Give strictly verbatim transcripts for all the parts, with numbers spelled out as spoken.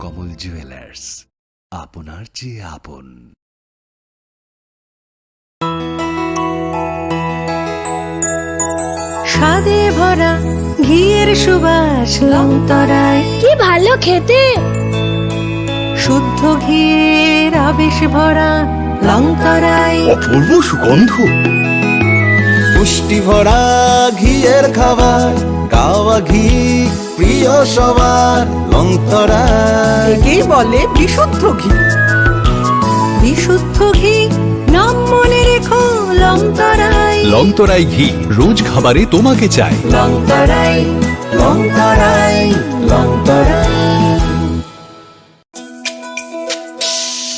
কমল জুয়েলার্স, আপনার চেয়ে আপন। স্বাদে ভরা ঘিয়ের সুবাস লংতরাই। কি ভালো খেতে! শুদ্ধ ঘিয়ের আবেশ ভরা লংতরাই। অপূর্ব সুগন্ধ। পুষ্টি ভরা ঘিয়ের খাবার, গাওয়া ঘি প্রিয় সবার, লংতরাই। একেই বলে বিশুদ্ধ ঘি। বিশুদ্ধ ঘি, নাম মনে রেখো, লংতরাই। লংতরাই ঘি, রোজ খাবারে তোমাকে চাই। লংতরাই, লংতরাই, লংতরাই।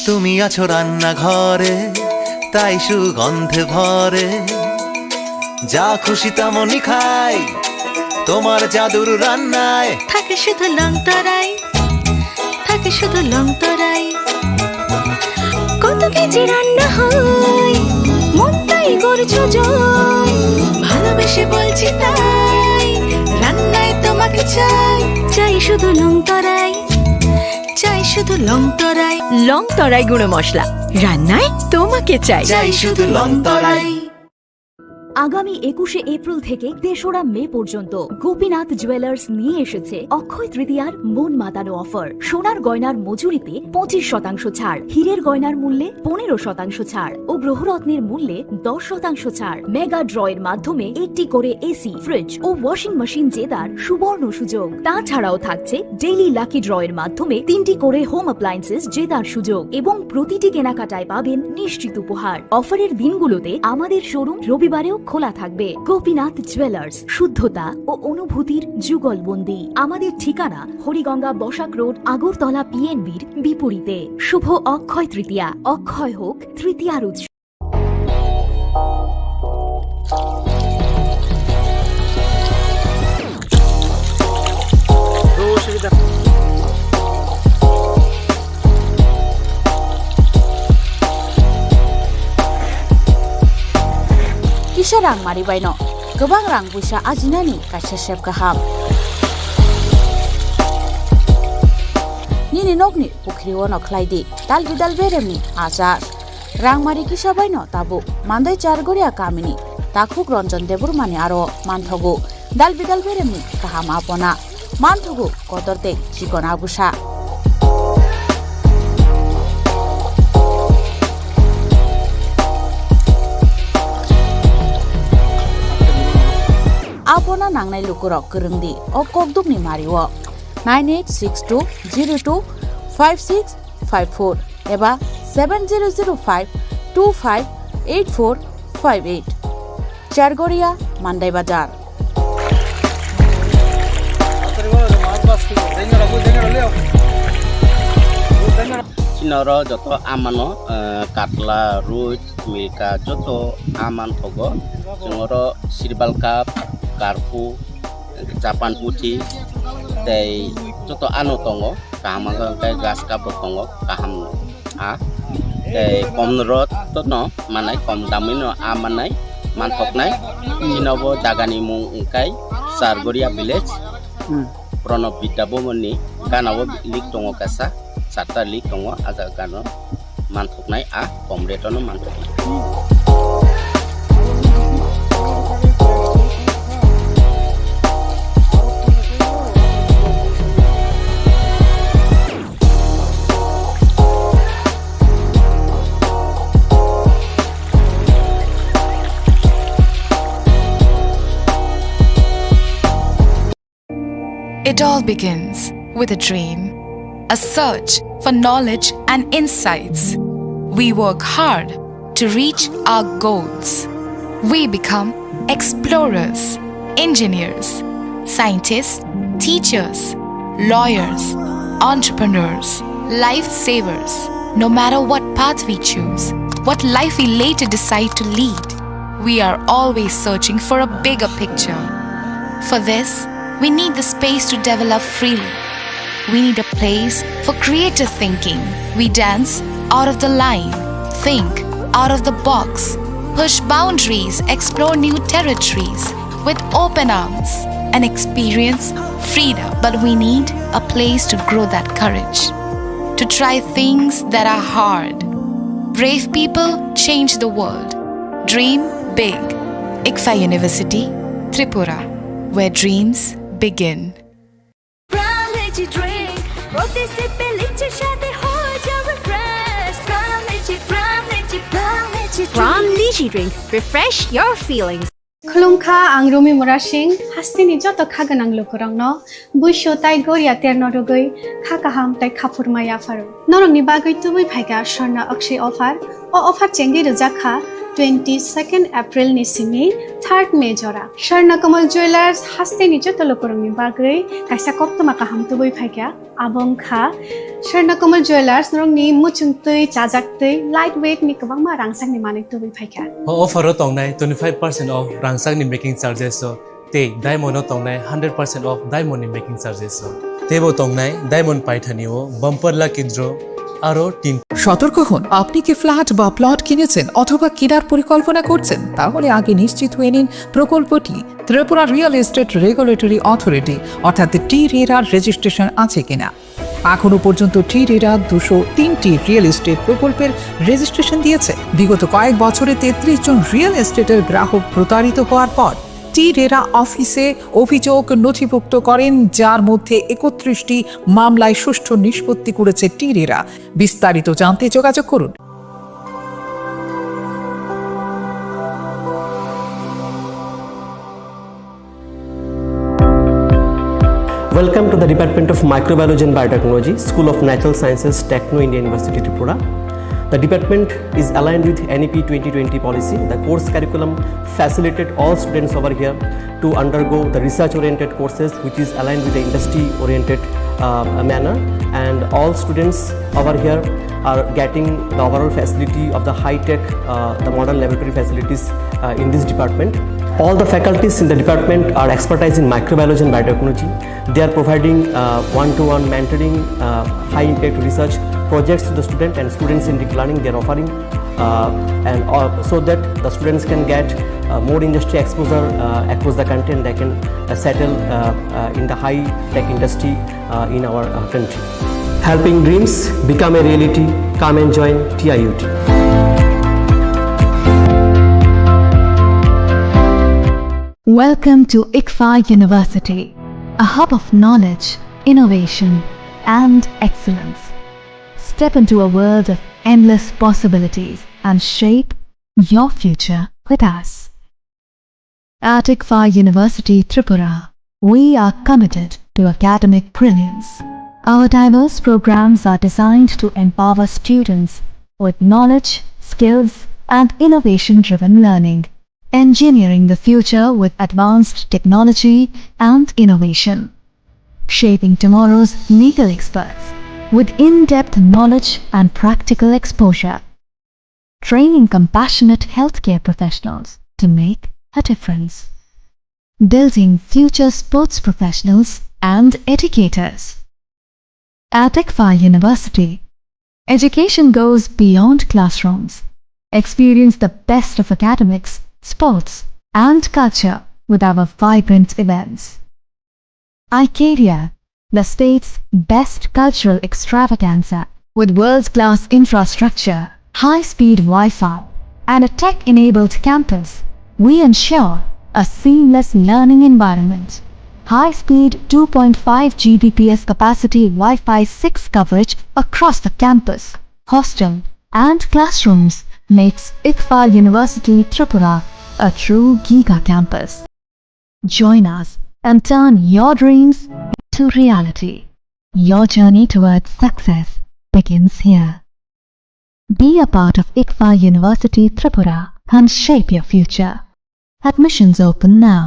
তুমি আছো রান্নাঘরে, তাই সুগন্ধে ভরে। যা খুশি তেমনই খাই, তোমার জাদুর রান্নায়। থাকে শুধু লংতরাই, থাকে শুধু লংতরাই। কত কেজি রান্না হয়, মনটাই করছো জয়। ভালোবেসে বলছি তাই, রান্নায় তোমাকে চাই। চাই শুধু লংতরাই, চাই শুধু লংতরাই। লংতরাই গুঁড়ো মশলা, রান্নায় তোমাকে চাই। চাই শুধু লংতরাই। আগামী একুশে এপ্রিল থেকে তেসরা মে পর্যন্ত গোপীনাথ জুয়েলার্স নিয়ে এসেছে অক্ষয় তৃতীয়ার মন মাতানো অফার। সোনার গয়নার মজুরিতে পঁচিশ শতাংশ ছাড়, হীরের গয়নার মূল্যে পনেরো শতাংশ ছাড় ও গ্রহরত্নের মূল্যে দশ শতাংশ ছাড়। মেগা ড্রয়ের মাধ্যমে একটি করে এসি, ফ্রিজ ও ওয়াশিং মেশিন জেতার সুবর্ণ সুযোগ। তাছাড়াও থাকছে ডেইলি লাকি ড্রয়ের মাধ্যমে তিনটি করে হোম অ্যাপ্লায়েন্সেস জেতার সুযোগ এবং প্রতিটি কেনাকাটায় পাবেন নিশ্চিত উপহার। অফারের দিনগুলোতে আমাদের শোরুম রবিবারেও খোলা থাকবে। গোপীনাথ জুয়েলার্স, শুদ্ধতা ও অনুভূতির যুগলবন্দি। আমাদের ঠিকানা হরিগঙ্গা বসাক রোড, আগরতলা পিএনবির বিপরীতে। শুভ অক্ষয় তৃতীয়া, অক্ষয় হোক তৃতীয়ার উৎসব। Kisa rangmari baino kwbang rang puisa ajinani kaisa sep kaham. Nini nokni pukhri-o no khlai di dal bidal beremni achar. Rangmari kisa baino tabuk Mandai Chargoria kamini takhuk Ranjan Debbarmani aro manthogo dal bidal beremni kaham apona. Manthogo kotor tei chikon abusa. Apona nangnai lukurok kwrwng di o kokdukni mario. Nine eight six two zero two five six five four eba seven zero zero five two five eight four five eight. Chargoria, Mandai Bazar. Chini oro joto amano, eh, katla, roi, milka, joto aman thogo. Chwng oro sirbal cup, karpu, Japan puthi tei joto ano tongo, kaham wngkha hwnkhe grass cup rok tongo, kaham a tei kom rot no manai, kom damwi no a manai, manthoknai. Chini bo jagani mung wngkha Chargoria village, hmm. Pranab Vidya Bhavan ni gana o lik tongo kaisa, charta lik tongo, a jaga gana o. Manthoknai a kom rate-o no manthoknai. It all begins with a dream, a search for knowledge and insights. We work hard to reach our goals. We become explorers, engineers, scientists, teachers, lawyers, entrepreneurs, lifesavers. No matter what path we choose, what life we later decide to lead, we are always searching for a bigger picture. For this, we need the space to develop freely. We need a place for creative thinking. We dance out of the line, think out of the box, push boundaries, explore new territories with open arms, and experience freedom, but we need a place to grow that courage, to try things that are hard. Brave people change the world. Dream big. ICFAI University, Tripura, where dreams begin. Praniji drink, প্রতি সিপে লিচুর স্বাদে হয়ে যাবে fresh। Praniji, Praniji, Praniji drink. Pran Lychee drink. Refresh your feelings. Khulumkha, ang Rumi Murasing, hasteni joto kha gwnang lukurokno buisu tai goria terno rwgwi kha kaham tai khaphurma yapharo. Norokni bagwi tubui phaikha Swarna Akshay offer. O offer chengwi rwjak kha twenty second April ni simi third May jora. Swarna Kamal Jewellers hasteni joto lukurokni bagwi kaisa koktwma kaham tubui phaikha. Abo wngkha Swarna Kamal Jewellers, norokni muchungtwi, chajaktwi, light weight ni kwbangma rangchakni manwi tubui phaikha. O offer o tongnai twenty five percent off rangchakni making charges o tei diamond o tongnai hundred percent off diamond ni making charges o. Teibo tongnai diamond paithani o bumper lucky draw aro tin সতর্ক হন, আপনি কি ফ্ল্যাট বা প্লট কিনেছেন অথবা কেনার পরিকল্পনা করছেন? তাহলে আগে নিশ্চিত হয়ে নিন প্রকল্পটি Tripura real estate regulatory authority অর্থাৎ টি রেরার রেজিস্ট্রেশন আছে কিনা। এখনও পর্যন্ত টি রেরা দুশো তিনটি রিয়েল এস্টেট প্রকল্পের রেজিস্ট্রেশন দিয়েছে। বিগত কয়েক বছরে তেত্রিশ জন রিয়েল এস্টেটের গ্রাহক প্রতারিত হওয়ার পর টি রেরা অফিসে অভিযোগ নথিভুক্ত করেন, যার মধ্যে একত্রিশটি মামলায় সুষ্ঠু নিষ্পত্তি করেছে টি রেরা। বিস্তারিত জানতে যোগাযোগ করুন। Welcome to the Department of Microbiology and Biotechnology, School of Natural Sciences, Techno India University, Tripura. The department is aligned with N E P twenty twenty policy. The course curriculum facilitated all students over here to undergo the research-oriented courses, which is aligned with the industry-oriented, uh, manner. And all students over here are getting the overall facility of the high-tech, uh, the modern laboratory facilities, uh, in this department. All the faculties in the department are expertise in microbiology and biotechnology. They are providing, uh, one-to-one mentoring, uh, high-impact research projects to the student, and students-centric learning they are offering, uh, and, uh, so that the students can get, uh, more industry exposure, uh, across the country, and they can, uh, settle, uh, uh, in the high-tech industry, uh, in our, uh, country. Helping dreams become a reality. Come and join T I U T. Welcome to ICFAI University, a hub of knowledge, innovation, and excellence. Step into a world of endless possibilities and shape your future with us. At ICFAI University Tripura, we are committed to academic brilliance. Our diverse programs are designed to empower students with knowledge, skills, and innovation-driven learning, engineering the future with advanced technology and innovation, shaping tomorrow's legal experts with in-depth knowledge and practical exposure, training compassionate healthcare professionals to make a difference, building future sports professionals and educators. At ICFAI University, education goes beyond classrooms. Experience the best of academics, sports, and culture with our vibrant events. iCaria, the state's best cultural extravaganza, with world-class infrastructure, high-speed Wi-Fi, and a tech-enabled campus, we ensure a seamless learning environment. High-speed two point five G B P S capacity Wi-Fi six coverage across the campus, hostel, and classrooms makes ICFAI University Tripura a true giga campus. Join us and turn your dreams to reality. Your journey towards success begins here. Be a part of ICFAI University Tripura and shape your future. Admissions open now.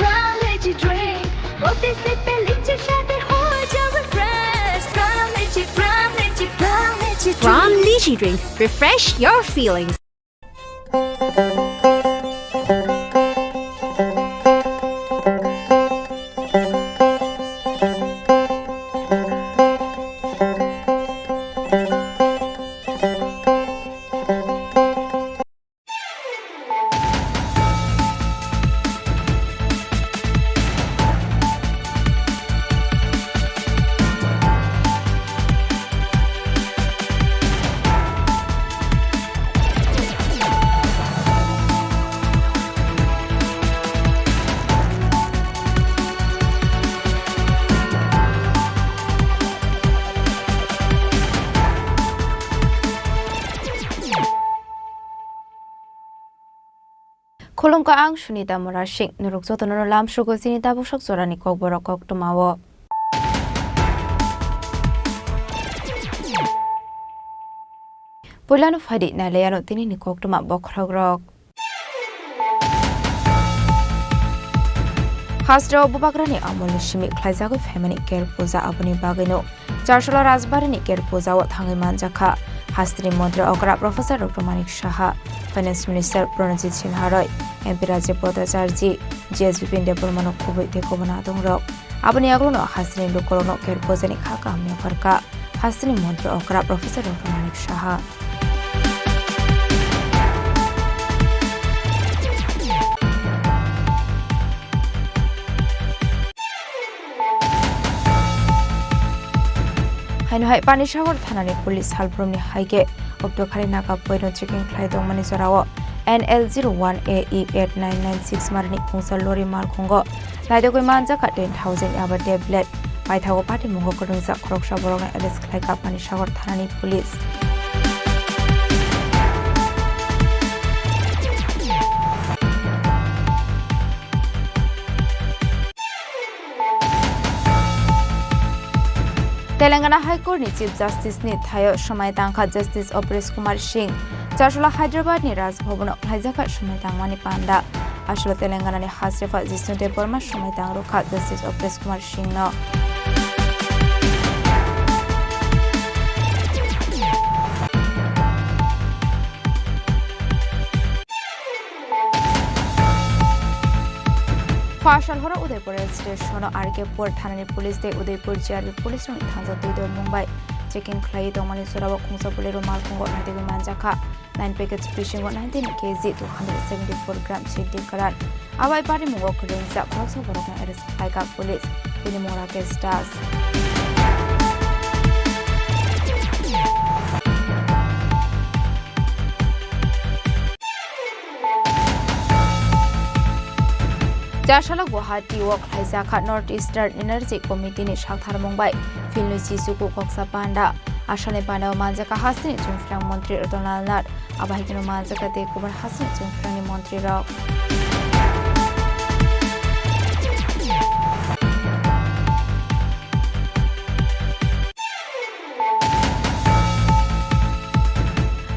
Praniji drink, প্রতি সিপে লিচুর স্বাদে হয়ে যাবে fresh। Praniji, Praniji, Praniji drink. Pran Lychee drink. Refresh your feelings. Khulumkha, ang Sunita Murasing. Norok jotono lamsogo chini tabuksak jorani kokborok koktwmao. Puilano phaidi nailaiano tinini koktwma bokhorokrok. Hasteo bubagrani amolni simi khlaijagwi phaimani Ker Puja, aboni bagwino Charsola Rajbarini Ker Puja o thangwi manjakha hasteni montri okra Professor Doctor Manik Saha, Finance Minister Pranajit Sinha Roy, M P Rajib Bhattacharjee, G S Bipin Debbarmano khubui tei kubun adongrok. Aboni yagulono hasteni lukurokno Ker Pujani kha kaham yapharkha hasteni montri okra Professor Doctor Manik Saha. Haino hai Panisagar thanani police salbrumni hai khe Oktokhari Nagapoino checking khlai tongmani jorao N L zero one A E eight nine nine six marni khungsa lori malkhungo naitugwi manjakha ten thousand yaba tablet. Paithago patimungo kwrwngjak khoroksa borokno arrest khlaikha Panisagar thanani police. Telangana High Court ni Chief Justice ni thaio swmai tangkha Justice Opesh Kumar Singh. Charsola Hyderabad ni Raj Bhavan o khlaijakha swmai tangmani panda. Aswk Telangana ni Hasrefa Jishnu Debbarma swmai tang rwkha Justice Opesh Kumar Singh no. Phasal horo Udaipur rail station o R K Pur thanani police tei Udaipur G R B police rokni thansa twi dol mung bai checking khlaiwi tongmani jorao khungsa bolero malkhungo naitugwi manjakha. Nine package bisingo nineteen K G two hundred seventy four gram sindhi karan. Abai parimungo kwrwngjak khoroksa borokno arrest khlaikha police. Bini mung Rakesh Das. Chasala Guwahati o khlaijakha North Eastern Energy Committee ni saktharmung bai Philni Chichuku Koksa Panda. Asalni pandao manjakha hasteni chwngphrang montri Ratan Lal Nath, abo hai kheno manjakha tei kubun hasteni chwngphrangni montri rok.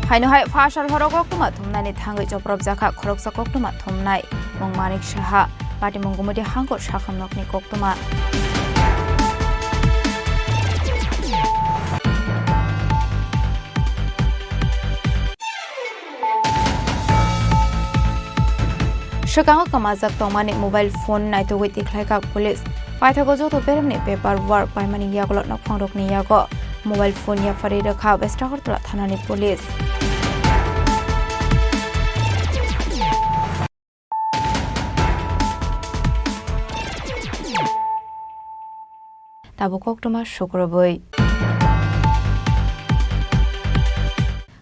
Haino hai phasal horo koktwma thumnani thangwi chopropjakha khoroksa koktwma thumnai mung Manik Saha, patimung Gumudi Hangkor Sakham nokni koktwma. Swkango kwmajak tongmani mobile phone naitugwi tikhlaikha police. Paithago joto beremni paper work paimani yagulo nokphangrokni yago mobile phone yapharwi rwkha West Agartala thanani police. Tabuk koktwma sukrubwi.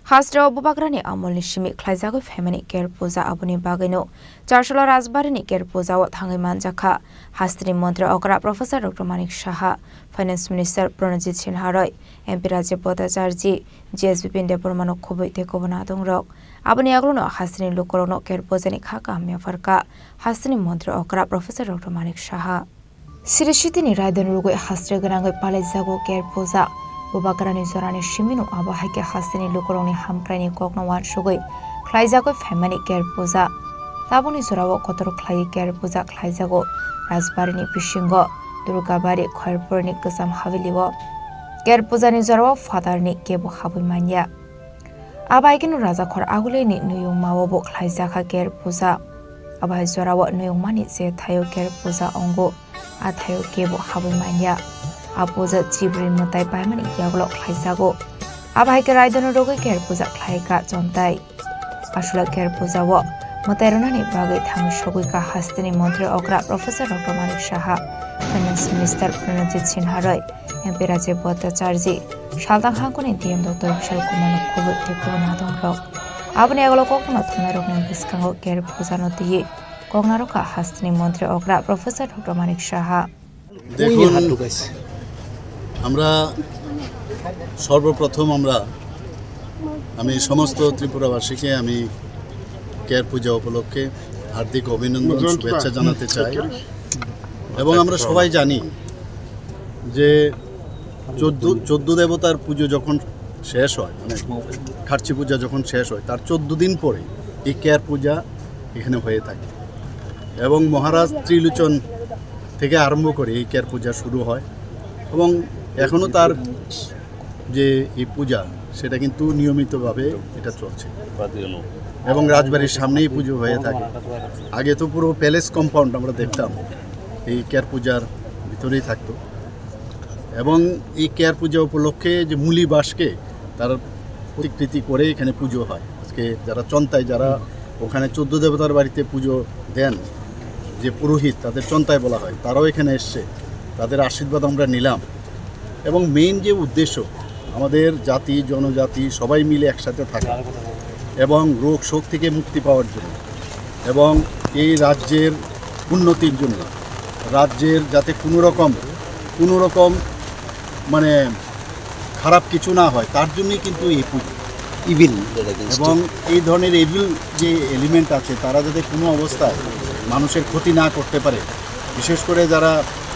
Hasteo bubagrani amolni simi khlaijagwi phaimani Ker Puja, aboni bagwino Charsola Rajbarini Ker Puja o thangwi manjakha hasteni montri okra Professor Doctor Manik Saha, Finance Minister Pranajit Sinha Roy, M P Rajib Bhattacharjee, G S Bipin Debbarmano khubui tei kubun adongrok. Aboni yagulono hasteni lukurokno Ker Pujani kha kaham yapharkha hasteni montri okra Professor Doctor Manik Saha. Sri Siti ni raidon rwgwi hasre gwnangwi palaijago Ker Puja. Bubagrani jorani simino abo hai khe hasteni lukurokni hamkraini kokno uansugwi khlaijagwi phaimani Ker Puja. Tabukni jorao kotor khlaiwi Ker Puja khlaijago Rajbarini bisingo Durgabari Khairpurni kwcham havelio. Ker Pujani jorao phatarni kebo habwi manya. Abaikeno Rajakhor Agulini nuyungmao bo khlaijakha Ker Puja. Abai jorao nuyungmani je thaio Ker Puja ongo, a thaio kebo habwi manya. A puja chibrwi mwtai paimani yagulo khlaijago. Abai khe raidano rwgwi Ker Puja khlaikha chontai. Aswla Ker Puja o mwtai rwnani bagwi thangwi sogwi kha hasteni montri okra Professor Doctor Manik Saha, Finance Minister Pranajit Sinha Roy, M P Rajib Bhattacharjee, Saltang Hangkoni D M Doctor Vishal Kumar no khubui tei kubun adongrok. Aboni yagulo koktwma thumnairokni bwskango Ker Puja no twiwi koknarokha hasteni montri okra Professor Doctor Manik Saha. দেখুন, আমরা সর্বপ্রথম আমরা, আমি সমস্ত ত্রিপুরাবাসীকে আমি কেয়ার পূজা উপলক্ষে হার্দিক অভিনন্দন, শুভেচ্ছা জানাতে চাই। এবং আমরা সবাই জানি যে চোদ্দ চোদ্দ দেবতার পুজো যখন শেষ হয়, মানে খার্চি পূজা যখন শেষ হয়, তার চোদ্দ দিন পরে এই কেয়ার পূজা এখানে হয়ে থাকে। এবং মহারাজ ত্রিলোচন থেকে আরম্ভ করে এই কেয়ার পূজা শুরু হয় এবং এখনও তার যে এই পূজা, সেটা কিন্তু নিয়মিতভাবে এটা চলছে। এবং রাজবাড়ির সামনেই পুজো হয়ে থাকে। আগে তো পুরো প্যালেস কম্পাউন্ড আমরা দেখতাম এই কেয়ার পূজার ভিতরেই থাকতো। এবং এই কেয়ার পূজা উপলক্ষে যে মুলি বাসকে তার প্রতিকৃতি করে এখানে পুজো হয়। আজকে যারা চন্তায়, যারা ওখানে চোদ্দ দেবতার বাড়িতে পুজো দেন, যে পুরোহিত, তাদের চন্তায় বলা হয়, তারাও এখানে এসছে, তাদের আশীর্বাদ আমরা নিলাম। এবং মেইন যে উদ্দেশ্য, আমাদের জাতি জনজাতি সবাই মিলে একসাথে থাকা এবং রোগ শোক থেকে মুক্তি পাওয়ার জন্য এবং এই রাজ্যের উন্নতির জন্য, রাজ্যের যাতে কোনো রকম কোনো রকম মানে খারাপ কিছু না হয়, তার জন্যই কিন্তু এই পুজো। ইভিল এবং এই ধরনের ইভিল যে এলিমেন্ট আছে, তারা যাতে কোনো অবস্থায় মানুষের ক্ষতি না করতে পারে, বিশেষ করে যারা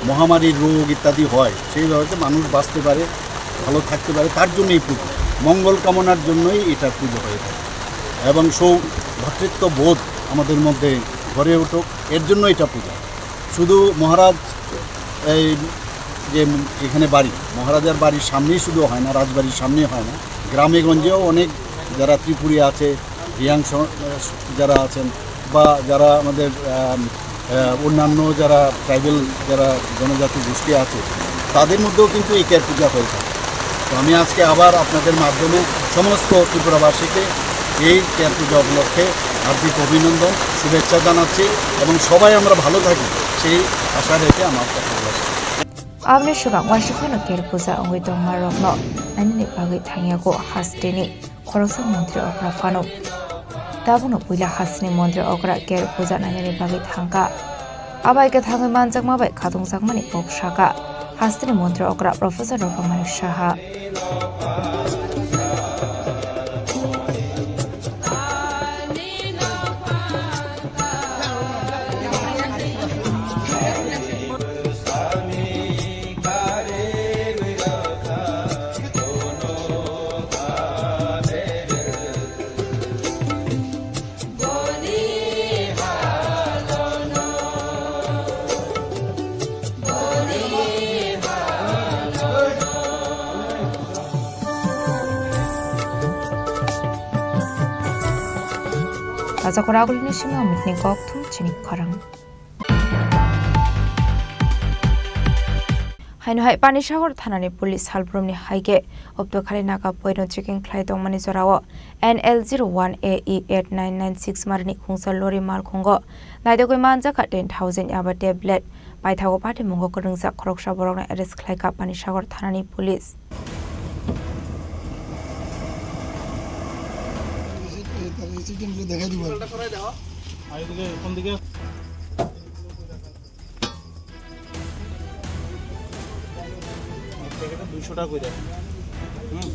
মহামারীর রোগ ইত্যাদি হয়, সেইভাবে মানুষ বাঁচতে পারে, ভালো থাকতে পারে, তার জন্য এই পুজো, মঙ্গল কামনার জন্যই এটা পুজো হয়ে থাকে। এবং সৌ ভ্রাতৃত্ব বোধ আমাদের মধ্যে গড়ে উঠুক, এর জন্য এটা পুজো। শুধু মহারাজ এই যে এখানে বাড়ি, মহারাজার বাড়ির সামনেই শুধু হয় না, রাজবাড়ির সামনেই হয় না, গ্রামে গঞ্জেও অনেক যারা ত্রিপুরী আছে, রিয়াং স-, যারা আছেন বা যারা আমাদের, আম, আহ, অন্যান্য যারা ট্রাইবাল, যারা জনজাতি গোষ্ঠী আছে, তাদের মধ্যেও কিন্তু এই কেয়ার পূজা হয়ে থাকে। তো আমি আজকে আবার আপনাদের মাধ্যমে সমস্ত ত্রিপুরাবাসীকে এই কেয়ার পূজা উপলক্ষে হার্দিক অভিনন্দন, শুভেচ্ছা জানাচ্ছি এবং সবাই আমরা ভালো থাকি, সেই আশা রেখে আমার কথা বলা শেষ। Aboni swkang uansukphano Ker puja wngwi tongmarokno nainani bagwi thangyago hasteni khoroksa montri okra phano. Tabukno puila hasteni montri okra Ker puja nainani bagwi thangkha. Abai khe thangwi manjakma bai khatungjakmani kok sakha hasteni montri okra Professor Ropa Manik Saha. Acha kora agulini simi omitni kok thum chini khorang. Haino hai Panisagar thanani police salbrumni hai khe opto khali naka poino checking khlai tongmani jorao N L zero one A E eight nine nine six marini khungsa lori malkhungo naitugwi manjakha ten thousand yaba tablet. Paithago patimungo kwrwngjak khoroksa borokno arrest khlaikha Panisagar thanani police. দুইশো টাকা করে দেয়। হুম।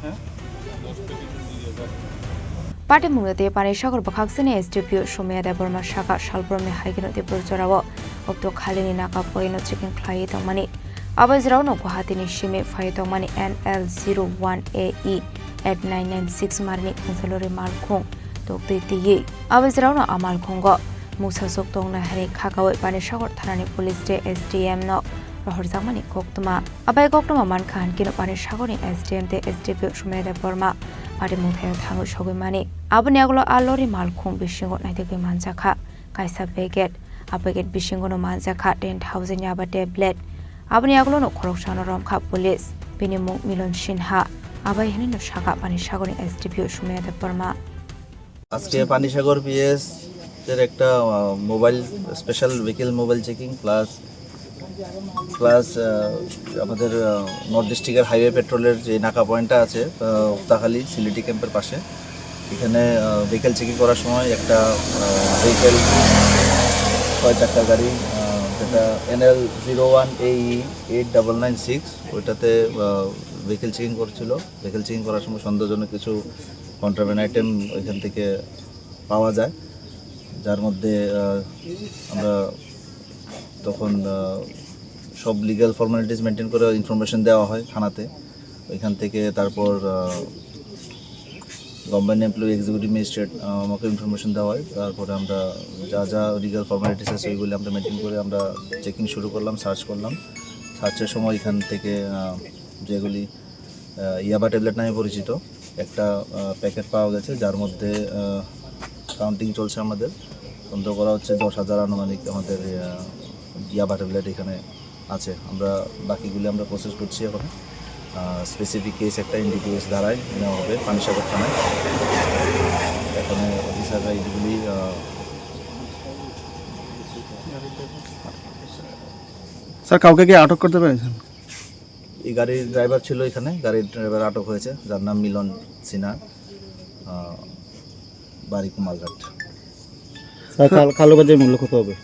হ্যাঁ? Patimungno tei Panisagar bwkhaksani S D P O Somiya Debbarma sakha salbrumni hai kheno Tripura jorao opto khalini naka poino checking khlaiwi tongmani. Abo jora Guwahati ni simi phaiwi tongmani N L zero one A E eight nine nine six marini khungsa lori malkhung toktwi twiwi. Abo jora a malkhungo mungsa sok tongnai hai khakaui Panisagar thanani police tei S D M no rohorjakmani koktwma. Abai koktwma mankha hinkhe no Panisagarni S D M tei S D P O Somiya Debbarma patimung thaio thangwi sogwi mani. Aboni yagulo a lori malkhung bisingo naitugwi manjakha kaisa packet. A packet bisingo no manjakha ten thousand yaba tablet. Aboni yagulo no khoroksano romkha police. Bini mung Milon Sinha. Abai hinwi no sakha Panisagarni S D P O Somiya Debbarma. আজকে Panisagar PS এর একটা, আহ, mobile, special vehicle mobile checking plus, plus, আহ, আমাদের, আহ, নর্থ ডিস্ট্রিক্টের হাইওয়ে পেট্রোলের যে নাকা পয়েন্টটা আছে, আহ, উক্তাখালী সিলেটি ক্যাম্পের পাশে, এখানে, আহ, ভেহিকল চেকিং করার সময় একটা, আহ, ভেহিকল ছয় চাকা গাড়ি, আহ, যেটা এনএল জিরো ওয়ান এই এইট ডাবল নাইন সিক্স, ওইটাতে, আহ, ভেহিকল চেকিং করছিল। ভেহিকল চেকিং করার সময় সন্দেহজনক কিছু কন্ট্রাব্যান্ড আইটেম ওইখান থেকে পাওয়া যায়, যার মধ্যে আহ, আমরা তখন আহ, সব লিগ্যাল ফর্মালিটিস মেনটেন করে ইনফরমেশন দেওয়া হয় থানাতে। ওইখান থেকে তারপর গভর্নমেন্ট এমপ্লয়ি, এক্সিকিউটিভ ম্যাজিস্ট্রেট আমাকে ইনফরমেশন দেওয়া হয়। তারপরে আমরা যা যা লিগ্যাল ফর্মালিটিস আছে, ওইগুলি আমরা মেনটেন করে আমরা চেকিং শুরু করলাম, সার্চ করলাম। সার্চের সময় এখান থেকে আহ, যেগুলি আহ, ইয়াবা ট্যাবলেট নামে পরিচিত একটা প্যাকেট পাওয়া গেছে, যার মধ্যে কাউন্টিং চলছে আমাদের। সন্দেহ করা হচ্ছে দশ হাজার আনুমানিক আমাদের আহ, ইয়াবা ট্যাবলেট এখানে আছে। আমরা বাকিগুলি আমরা প্রসেস করছি এখন। স্পেসিফিক কেস একটা এনডিপিএস ধারায় নেওয়া হবে পানিসাগর থানায়। এখানে অফিসাররা এইগুলি আহ, স্যার, কাউকে কি আটক করতে পেরেছেন? এই গাড়ির ড্রাইভার ছিল এখানে, গাড়ির ড্রাইভার আটক হয়েছে, যার নাম মিলন সিনহা, আহ, বাড়ি কুমারঘাট। স্যার, কাল কালোবাজার মূল্য কত হবে?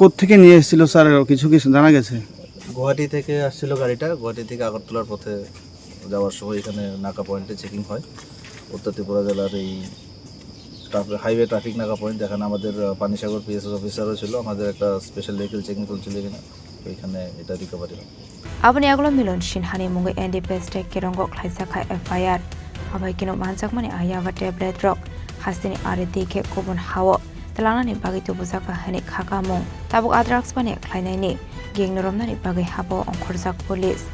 কোত্থেকে নিয়ে এসেছিল স্যার, কিছু কি জানা গেছে? গুয়াহাটি থেকে আসছিল গাড়িটা, গুয়াহাটি থেকে আগরতলার পথে যাওয়ার সময় এখানে নাকা পয়েন্টে চেকিং হয়। উত্তর ত্রিপুরা জেলার এই ট্রাফি- হাইওয়ে ট্রাফিক নাকা পয়েন্ট, যেখানে আমাদের আহ, পানিসাগর পিএসএস অফিসারও ছিল, আমাদের একটা স্পেশাল ভেহিকল চেকিং চলছিল এখানে, ওইখানে এটা রিকভারি হয়। Aboni yagulo Milon Sinhani mungwi N D P S tei kerongo khlaijak kha F I R. Abai keno manjakmani ayaba tablet rok hasteni ari di khe kubun hao twlangnani bagwi tubujakha hwnwi khakamung. Tabuk a drugs baniya khlainaini gang no romnani bagwi habo ongkhorjak police.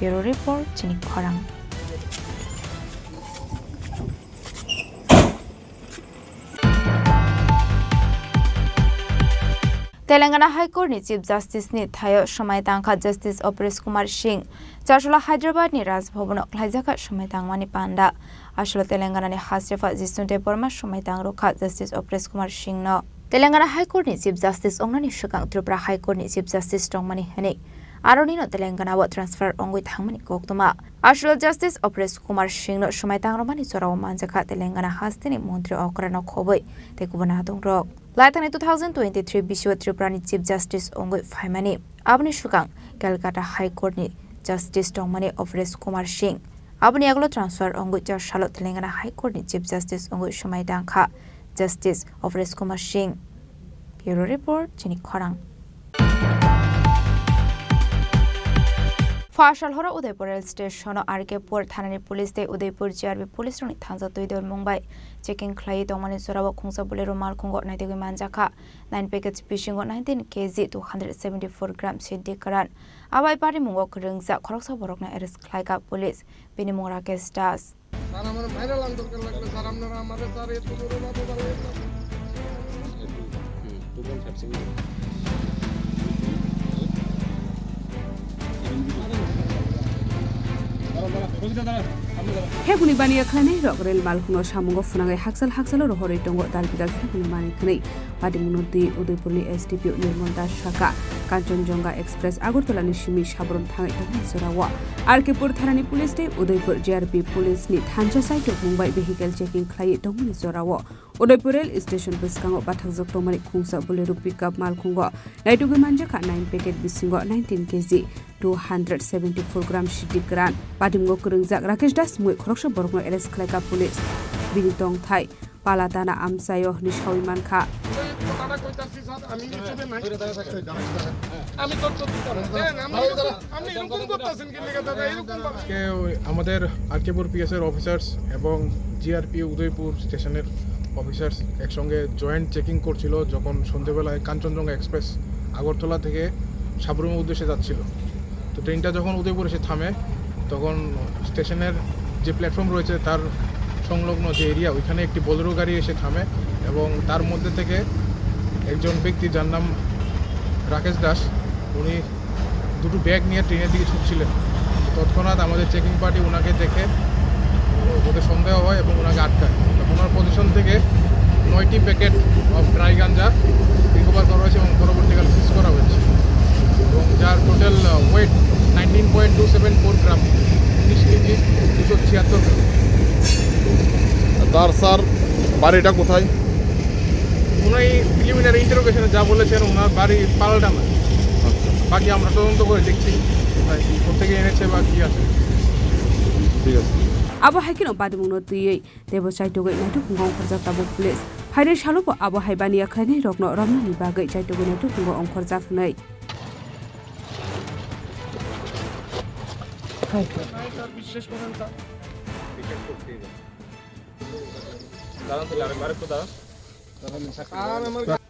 Bureau Report, Chini Khorang. Telangana High Court ni Chief Justice ni thaio swmai tangkha Justice Opesh Kumar Singh. Charchula Hyderabad ni Raj Bhavan o khlaijakha swmai tangmani panda. Aswlo Telangana ni Hasrefa Jishnu Debbarma swmai tang rwkha Justice Opesh Kumar Singh no. Telangana High Court ni Chief Justice ongnani swkang Tripura High Court ni Chief Justice tongmani hwnwi aroni no Telangana o transfer ongwi thangmani koktwma. Aswlo Justice Opesh Kumar Singh no swmai tang rwmani jorao manjakha Telangana hasteni montri okra no khobwi tei kubun adong rok. Laithani two thousand twenty-three bisio Tripura ni Chief Justice wngwi phaimani. Aboni swkang Calcutta High Court ni Justice tongmani Opesh Kumar Singh. Aboni yagulo transfer wngwi char salo Telangana High Court ni Chief Justice wngwi swmai tangkha Justice Opesh Kumar Singh. Bureau Report, Chini Khorang. Pha sal horo Udaipur rail station o R K Pur thanani police tei Udaipur G R B police rokni thansa twi dol mung bai checking khlaiwi tongmani jorao khungsa bolero malkhungo naitugwi manjakha. Nine package bisingo nineteen K G two hundred seventy four gram siddi kwran. Abai parimungo kwrwngjak khoroksa borokno arrest khlaikha police. Bini mung Rakesh Das. Sir, আমার ভাইরাল আন্দোলন লাগবে স্যার, আপনারা আমাদের স্যার এত বড় বাবু Bangladesh. Hebuni baniya khwlainai rok rel malkhungno samungo phwnangwi hakchal hakchalo rohorwi tongo dal bidal sakni manwi khwnwi. Patimungno twi Udaipurni S D P O Nirmal Das sakha, Kanchanjunga Express Agartala ni simi Sabrum thangwi tongmani jorao R K Pur thanani police tei Udaipur G R P police ni thansa saitok mung bai vehicle checking khlaiwi tongmani jorao Udaipur rail station bwskango bathakjak tongmani khungsa bolero pickup malkhungo naitugwi manjakha nine packet bisingo nineteen K G two hundred seventy four gram siddi kwran. Patimungno kwrwngjak Rakesh Das mungwi khoroksa borokno arrest khlaikha police. Bini tongthai Palatana amchaio hwnwi sawi mankha. আমি তথ্য দিতাম। দেন, আমরা এরকম, আপনি এরকম করতেছেন কি লেগে দাদা, এরকম ভাবে? আজকে ওই আমাদের আরকেপুর পিএস এর অফিসার্স এবং জিআরপি উদয়পুর স্টেশনের অফিসার্স একসঙ্গে জয়েন্ট চেকিং করছিল, যখন সন্ধেবেলায় কাঞ্চনজঙ্ঘা এক্সপ্রেস আগরতলা থেকে সাবরুমের উদ্দেশ্যে যাচ্ছিল। তো ট্রেনটা যখন উদয়পুর এসে থামে, তখন স্টেশনের যে প্ল্যাটফর্ম রয়েছে তার সংলগ্ন যে এরিয়া, ওইখানে একটি বোলেরো গাড়ি এসে থামে এবং তার মধ্যে থেকে একজন ব্যক্তি, যার নাম রাকেশ দাস, উনি দুটো ব্যাগ নিয়ে ট্রেনের দিকে ছুটছিলেন। তৎক্ষণাৎ আমাদের চেকিং পার্টি ওনাকে দেখে ওদের সন্দেহ হয় এবং ওনাকে আটকায়। তো ওনার পজিশন থেকে নয়টি packet of dry ganja recover করা হয়েছে এবং পরবর্তীকালে সিজ করা হয়েছে এবং যার total weight nineteen point two seven four gram, উনিশ কেজি দুশো ছিয়াত্তর গ্রাম। তার স্যার বাড়িটা কোথায়? উনি প্রিলিমিনারি ইন্টারোগেশনে যা বলেছেন, ওনার বাড়ি পালাডাঙ্গা। বাকি আমরা তদন্ত করে দেখছি। ভাই, কোথেকে এনেছে বা কি আছে? ঠিক আছে। Abo hai kheno badimungno twiwi teibo chaitugwi naitukhugo ongkhorjak tabuk police. Phainai salobo abo hai baniya khlainairokno romnani bagwi chaitugwi naitukhugo ongkhorjak hwnwi.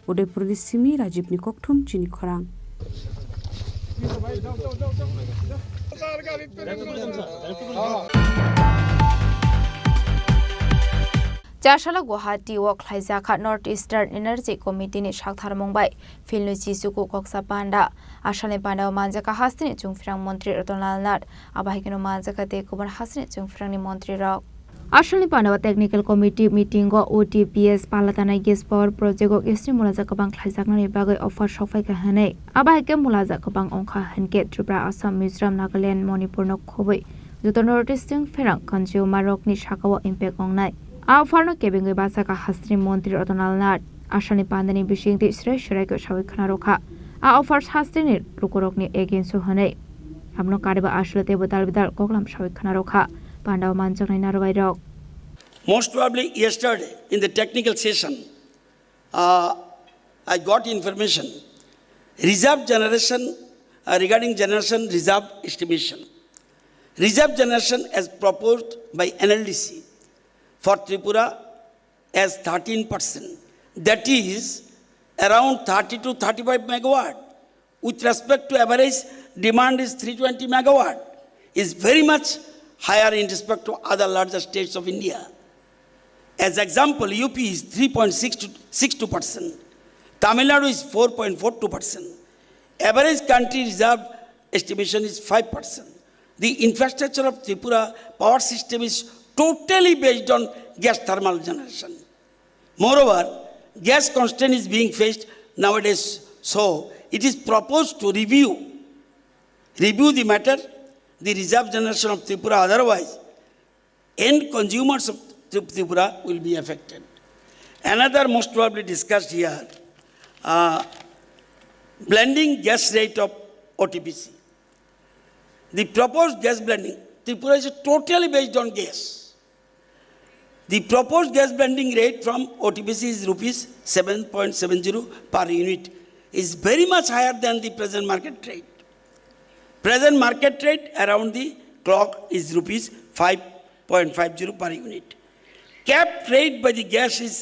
Udaipurni simi Rajibni kokthum chini khorang. Chasala Guwahati o khlaijak kha North Eastern Energy Committee ni saktharmung bai Philni chichuku koksa panda. Asalni panda o manjak kha hasteni chwngphrang montri Ratan Lal Nath, abo hai kheno manjak kha tei kubun hasteni chwngphrangni montri rok. Asalni panda o Technical Committee meeting o O T P S pala tanai gas power project o gas ni mulajak kwbang khlaijaknani bagwi offer sokphai kha hwnwi. Abo hai khe mulajak kwbang wngkha hwnkhe Tripura, Assam, Mizoram, Nagaland, Manipur no khobwi joto North East chwngphrang consumer rokni sakao impact wngnai. A offer no kebengwi bachakha hasteni montri Ratan Lal Nath. Asalni pandani bisingtwi srai srai khe sawi khna rwkha. A offer hasteni lukurokni against o hwnwi. Abono kariba aswk teibo dal bidal koklam sawi khna rwkha. Pandao manjaknai narwai rok. Most probably yesterday in the technical session, uh, I got information. Reserve generation, uh, regarding generation reserve estimation. Reserve generation as proposed by N L D C for Tripura as thirteen percent. That is around thirty to thirty-five megawatt. With respect to average demand is three twenty megawatt, is very much higher in respect to other larger states of India. As example, U P is three point six two percent, Tamil Nadu is four point four two percent. Average country reserve estimation is five percent. The infrastructure of Tripura power system is totally based on gas thermal generation. Moreover, gas constraint is being faced nowadays, so it is proposed to review, review the matter, the reserve generation of Tripura, otherwise, end consumers of Tri-, Tripura will be affected. Another most probably discussed here, uh, blending gas rate of O T P C. The proposed gas blending, Tripura is totally based on gas. The proposed gas blending rate from O T P C is rupees seven point seven zero per unit, is very much higher than the present market rate. Present market rate around the clock is rupees five point five zero per unit. Cap rate by the gas is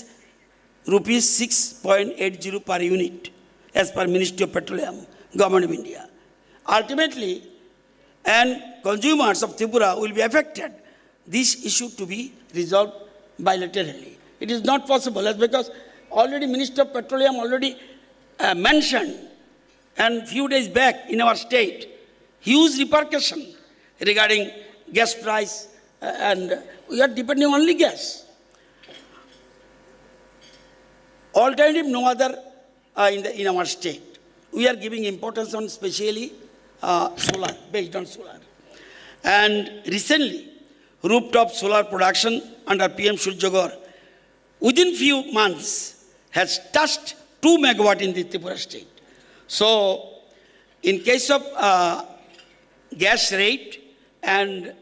rupees six point eight zero per unit as per Ministry of Petroleum, Government of India. Ultimately, and consumers of Tripura will be affected. This issue to be resolved bilaterally. It is not possible as because already Minister of Petroleum already, uh, mentioned and few days back in our state, huge repercussion regarding gas price, uh, and we are depending only gas. Alternative, no other, uh, in the, in our state. We are giving importance on specially, uh, solar, based on solar. And recently, rooftop solar production under P M Surya Ghar within few months has touched two megawatt in the Tripura state. So, in case of, uh, gas rate and,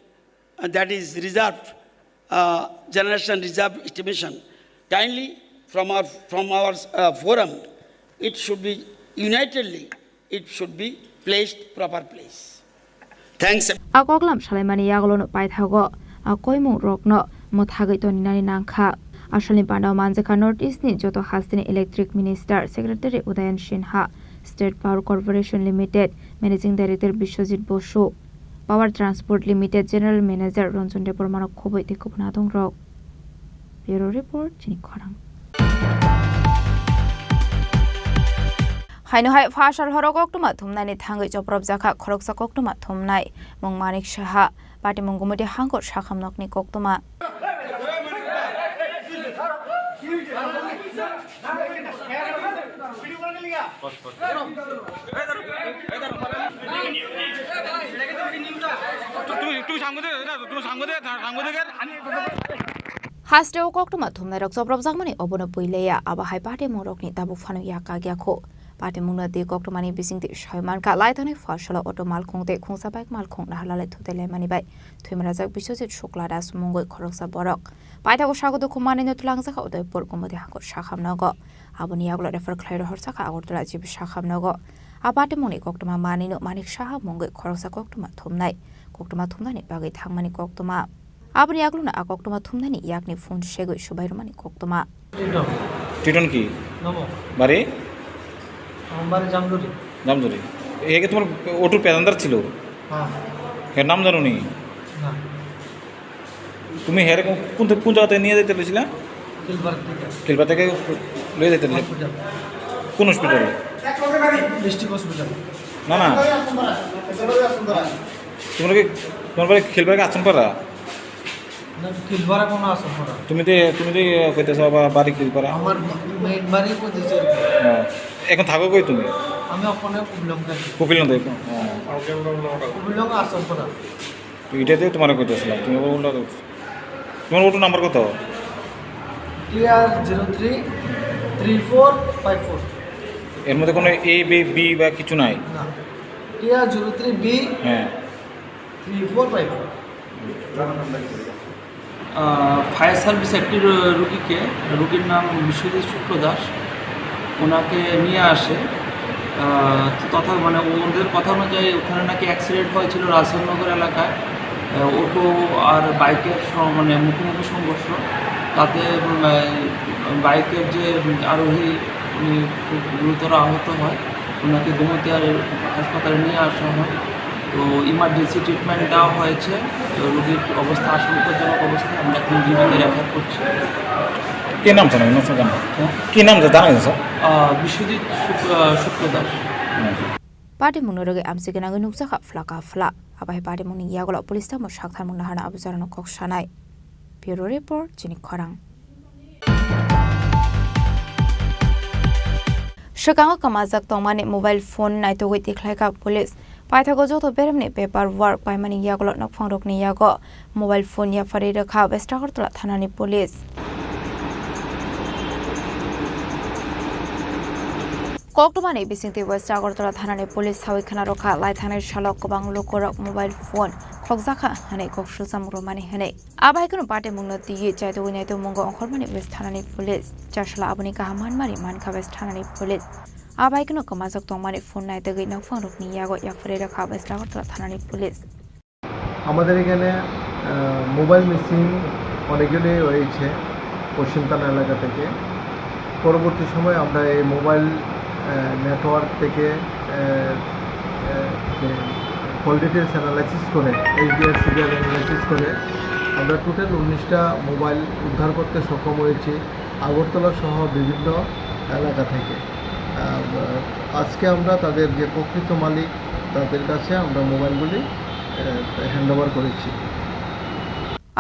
uh, that is reserve, uh, generation reserve estimation, kindly from our, from our, uh, forum, it should be unitedly, it should be placed proper place. Thanks. A koklam salaimani yagulono paithago a koimung rokno mwthagwi toninani nangkha. Asalni pandao manjakha North East ni joto hasteni Electric Minister, Secretary Udayan Sinha, State Power Corporation Limited Managing Director Biswajit Bosu, Power Transport Limited General Manager Ranjan Debbarma no khobwi tei kubun adong rok. Bureau Report, chini khorang. Haino hai phasal horo koktwma thumnaini thangwi chopropjakha khoroksa koktwma thumnai mung Manik Saha, patimung Gumoti Hangkor Sakham nokni koktwma. Haste o koktwma thumnairok chopropjakmani obono pui leya, abo hai patimungrokni tabuk phano yak kak ya kho. Patimungno twi koktwmani bisingtwi soi mankha, laithani pharsalo auto malkhung tei khungsa bike malkhung naharlalai thutai laimani bai thwima rajak Biswajit Shukla Das mungwi khoroksa borok. Paithakgo sago dukhu manwino twlangjakha Udaipur Gumoti Hangkor Sakham nogo. Aboni yagulo refer khlai rohorjakha Agartala G B Sakham nogo. A patimungni koktwma manwino Manik Saha mungwi khoroksa koktwma thumnai. Koktwma thumnani bagwi thangmani koktwma. Aboni yagulono a koktwma thumnani yakni phone segwi subai rwmani koktwma. Titon. Titon ki? Namo. Bari? আমার বাড়ি জামজুরি। জামজুরি। এ কি তোমার অটোর প্যাসেঞ্জার ছিল? হ্যাঁ। এর নাম জানো নি? না। তুমি হেরে কোন, কোন, কোন জায়গাতে নিয়ে যেতে বলেছিলে? খিলপাড়া থেকে। খিলপাড়া থেকে লয়ে যেতে বলেছিলে? হসপিটাল। কোন হসপিটালে? District hospital. না, না। তোমার কি, তোমার বাড়ি খিলপাড়া কি আছনপাড়া? না, খিলপাড়া কোনো আছনপাড়া। তুমি তো, তুমি তো ইয়ে কইতেছো আবার বাড়ি খিলপাড়া। আমার মেইন বাড়ি কইতেছে। হ্যাঁ। এখন থাকো কই তুমি? আমি ওখানে কুবিলং থাকি। কুবিলং থাকি? হ্যাঁ। কুবিলং আছনপাড়া। তো এটাতে তোমার কইতেছিলাম, তুমি আবার উল্টা করছো। তোমার অটো নাম্বার কত? T R zero three three four five four। এর মধ্যে কোনো এ, বি, বি বা কিছু নাই? না। T R zero three B হ্যাঁ। Three four five four। আহ, ফায়ার সার্ভিস একটি রো-, রুগীকে, রুগীর নাম বিশ্বজিৎ শুক্ল দাস, ওনাকে নিয়ে আসে। আহ, তথা-, মানে, ওদের কথা অনুযায়ী ওখানে নাকি অ্যাক্সিডেন্ট হয়েছিল রাজেন্দ্রনগর এলাকায়। আহ, অটো আর বাইকের স-, মানে, মুখোমুখি সংঘর্ষ। তাতে, উম, আহ, বাইকের যে আরোহী, উনি খুব গুরুতর আহত হয়। ওনাকে গোমতী হাসপাতালে নিয়ে আসা হয়। তো ইমার্জেন্সি ট্রিটমেন্ট দেওয়া হয়েছে। তো রোগীর অবস্থা আশঙ্কাজনক অবস্থায় আমরা এখন জিবিতে রেফার করছি। কি নাম জানা গেছে? হ্যাঁ? কি নাম জানা গেছে? আহ, বিশ্বজিৎ শুক্ল-, আহ, শুক্ল দাস। হুম। Patimungno rwgwi amchiknangwi nukjakha phlaka phla. Abai patimungni yagulo police tamo saktharmung naharna abujarano kok sanai. Bureau Report, Chini Khorang. Swkango kwmajak tongmani mobile phone naitugwi tikhlaikha police. Paithago joto beremni paper work paimani yagulo nokphangrokni yago mobile phone yapharwi rwkha West Agartala thanani police. Koktwmani bisingtwi West Agartala thanani police sawi khna rwkha, laithangnai salo kwbang lukurok mobile phone khokjakha hwnwi kok sujamung rwmani hwnwi. Abai kheno patimungno twiwi chaitugwi naitugmungo ongkhormani West thanani police. Chasla aboni kaham manmari mankha West thanani police. Abai kheno kwmajak tongmani phone naitugwi nokphangrokni yago yapharwi rwkha West Agartala thanani police. আমাদের এখানে, আহ, mobile missing অনেকগুলি হয়েছে পশ্চিম থানা এলাকা থেকে। পরবর্তী সময় আমরা এই মোবাইল, আহ, নেটওয়ার্ক থেকে, আহ, আহ, যে কল ডিটেলস অ্যানালাইসিস করে, এইচডিআর সিরিয়াল অ্যানালাইসিস করে আমরা টোটাল উনিশটা মোবাইল উদ্ধার করতে সক্ষম হয়েছি আগরতলা সহ বিভিন্ন এলাকা থেকে। আহ, আজকে আমরা তাদের যে প্রকৃত মালিক, তাদের কাছে আমরা মোবাইলগুলি, আহ, হ্যান্ড ওভার করেছি।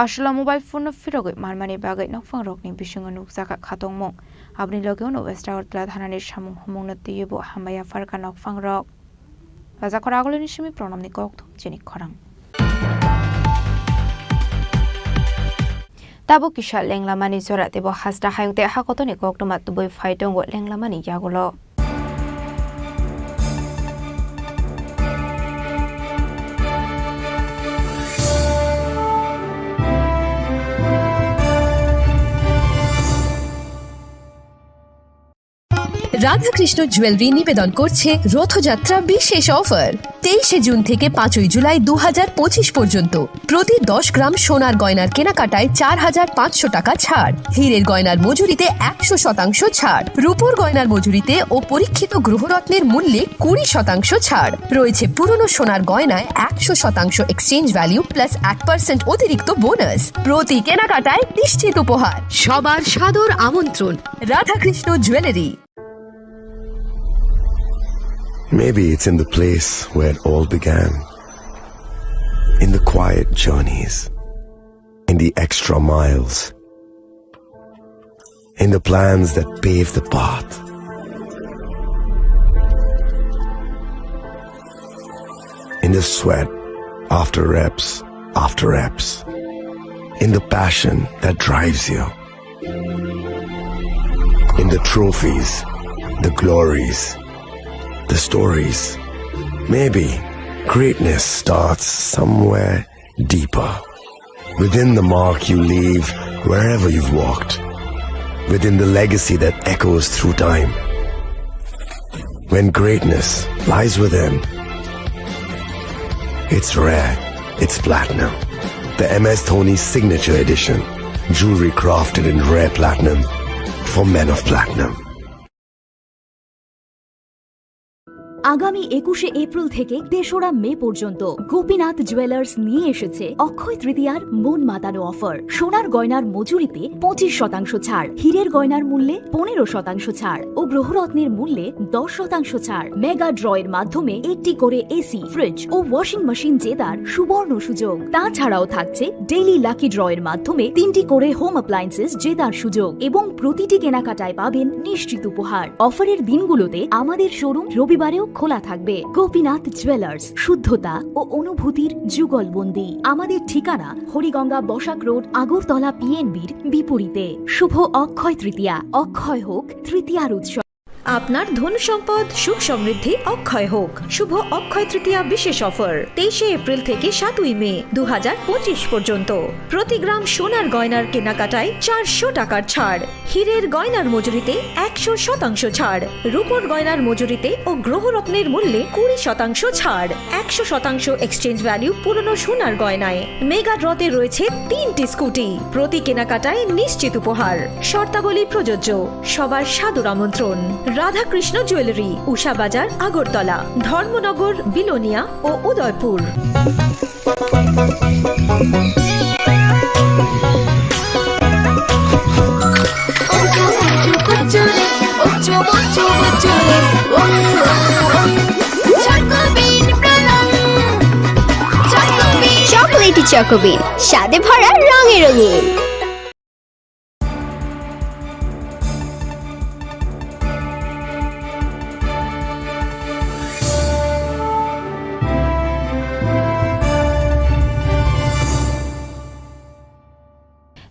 Aswla mobile phone no phirogwi manmani bagwi nokphangrokni bisingo nukjakha khatongmung. Aboni logeo no West Agartala thanani samung humungno twiwi bo hambai yapharkha nokphangrok. Rajakhor agulini simi Pranamni kokthum Chini Khorang. Tabuk kisa lenglamani jora teibo hasta hayung tei hakotoni koktwma tubui phai tongo lenglamani yagulo. Radhakrishna jewellery নিবেদন করছে রথযাত্রা বিশেষ অফার। তেইশে জুন থেকে পাঁচই জুলাই দু হাজার পঁচিশ পর্যন্ত প্রতি দশ গ্রাম সোনার গয়নার কেনাকাটায় চার হাজার পাঁচশো টাকা ছাড়, হীরের গয়নার মজুরিতে একশো শতাংশ ছাড়, রূপোর গয়নার মজুরিতে ও পরীক্ষিত গ্রহরত্নের মূল্যে কুড়ি শতাংশ ছাড় রয়েছে, পুরনো সোনার গয়নায় একশো শতাংশ এক্সচেঞ্জ ভ্যালু প্লাস এক পার্সেন্ট অতিরিক্ত বোনাস। প্রতি কেনাকাটায় নিশ্চিত উপহার। সবার সাদর আমন্ত্রণ Radhakrishna jewellery. Maybe it's in the place where it all began. In the quiet journeys. In the extra miles. In the plans that pave the path. In the sweat after reps after reps. In the passion that drives you. In the trophies, the glories, the stories. Maybe greatness starts somewhere deeper. Within the mark you leave wherever you've walked. Within the legacy that echoes through time. When greatness lies within, it's rare, it's platinum. The M S Dhoni Signature Edition. Jewelry crafted in rare platinum for men of platinum. আগামী একুশে এপ্রিল থেকে তেসরা মে পর্যন্ত গোপীনাথ জুয়েলার্স নিয়ে এসেছে অক্ষয় তৃতীয়ার মন মাতানো অফার। সোনার গয়নার মজুরিতে পঁচিশ শতাংশ ছাড়, হীরের গয়নার মূল্যে পনেরো শতাংশ ছাড় ও গ্রহরত্নের মূল্যে দশ শতাংশ ছাড়। মেগা ড্রয়ের মাধ্যমে একটি করে এসি, ফ্রিজ ও ওয়াশিং মেশিন জেতার সুবর্ণ সুযোগ। তাছাড়াও থাকছে ডেইলি লাকি ড্রয়ের মাধ্যমে তিনটি করে হোম অ্যাপ্লায়েন্সেস জেতার সুযোগ এবং প্রতিটি কেনাকাটায় পাবেন নিশ্চিত উপহার। অফারের দিনগুলোতে আমাদের শোরুম রবিবারেও খোলা থাকবে। গোপীনাথ জুয়েলার্স, শুদ্ধতা ও অনুভূতির যুগলবন্দি। আমাদের ঠিকানা হরিগঙ্গা বসাক রোড, আগরতলা পিএনবির বিপরীতে। শুভ অক্ষয় তৃতীয়া, অক্ষয় হোক তৃতীয়ার উৎসব। আপনার ধন সম্পদ সুখ সমৃদ্ধি অক্ষয় হোক। শুভ অক্ষয় তৃতীয়া বিশেষ অফার, তেইশে এপ্রিল থেকে সাতই মে দু হাজার পঁচিশ পর্যন্ত। প্রতি গ্রাম সোনার গয়নার কেনাকাটায় চারশো টাকার ছাড়, হীরের গয়নার মজুরিতে একশো শতাংশ ছাড়, রূপোর গয়নার মজুরিতে ও গ্রহরত্নের মূল্যে কুড়ি শতাংশ ছাড়, একশো শতাংশ এক্সচেঞ্জ ভ্যালু পুরনো সোনার গয়নায়। মেগা ড্রতে রয়েছে তিনটি স্কুটি, প্রতি কেনাকাটায় নিশ্চিত উপহার। শর্তাবলী প্রযোজ্য। সবার সাদর আমন্ত্রণ। রাধাকৃষ্ণ জুয়েলারি, উষা বাজার, আগরতলা, ধর্মনগর, বিলোনিয়া ও উদয়পুর। চকোলেটি চকোবিন, স্বাদে ভরা, রঙে রঙিন।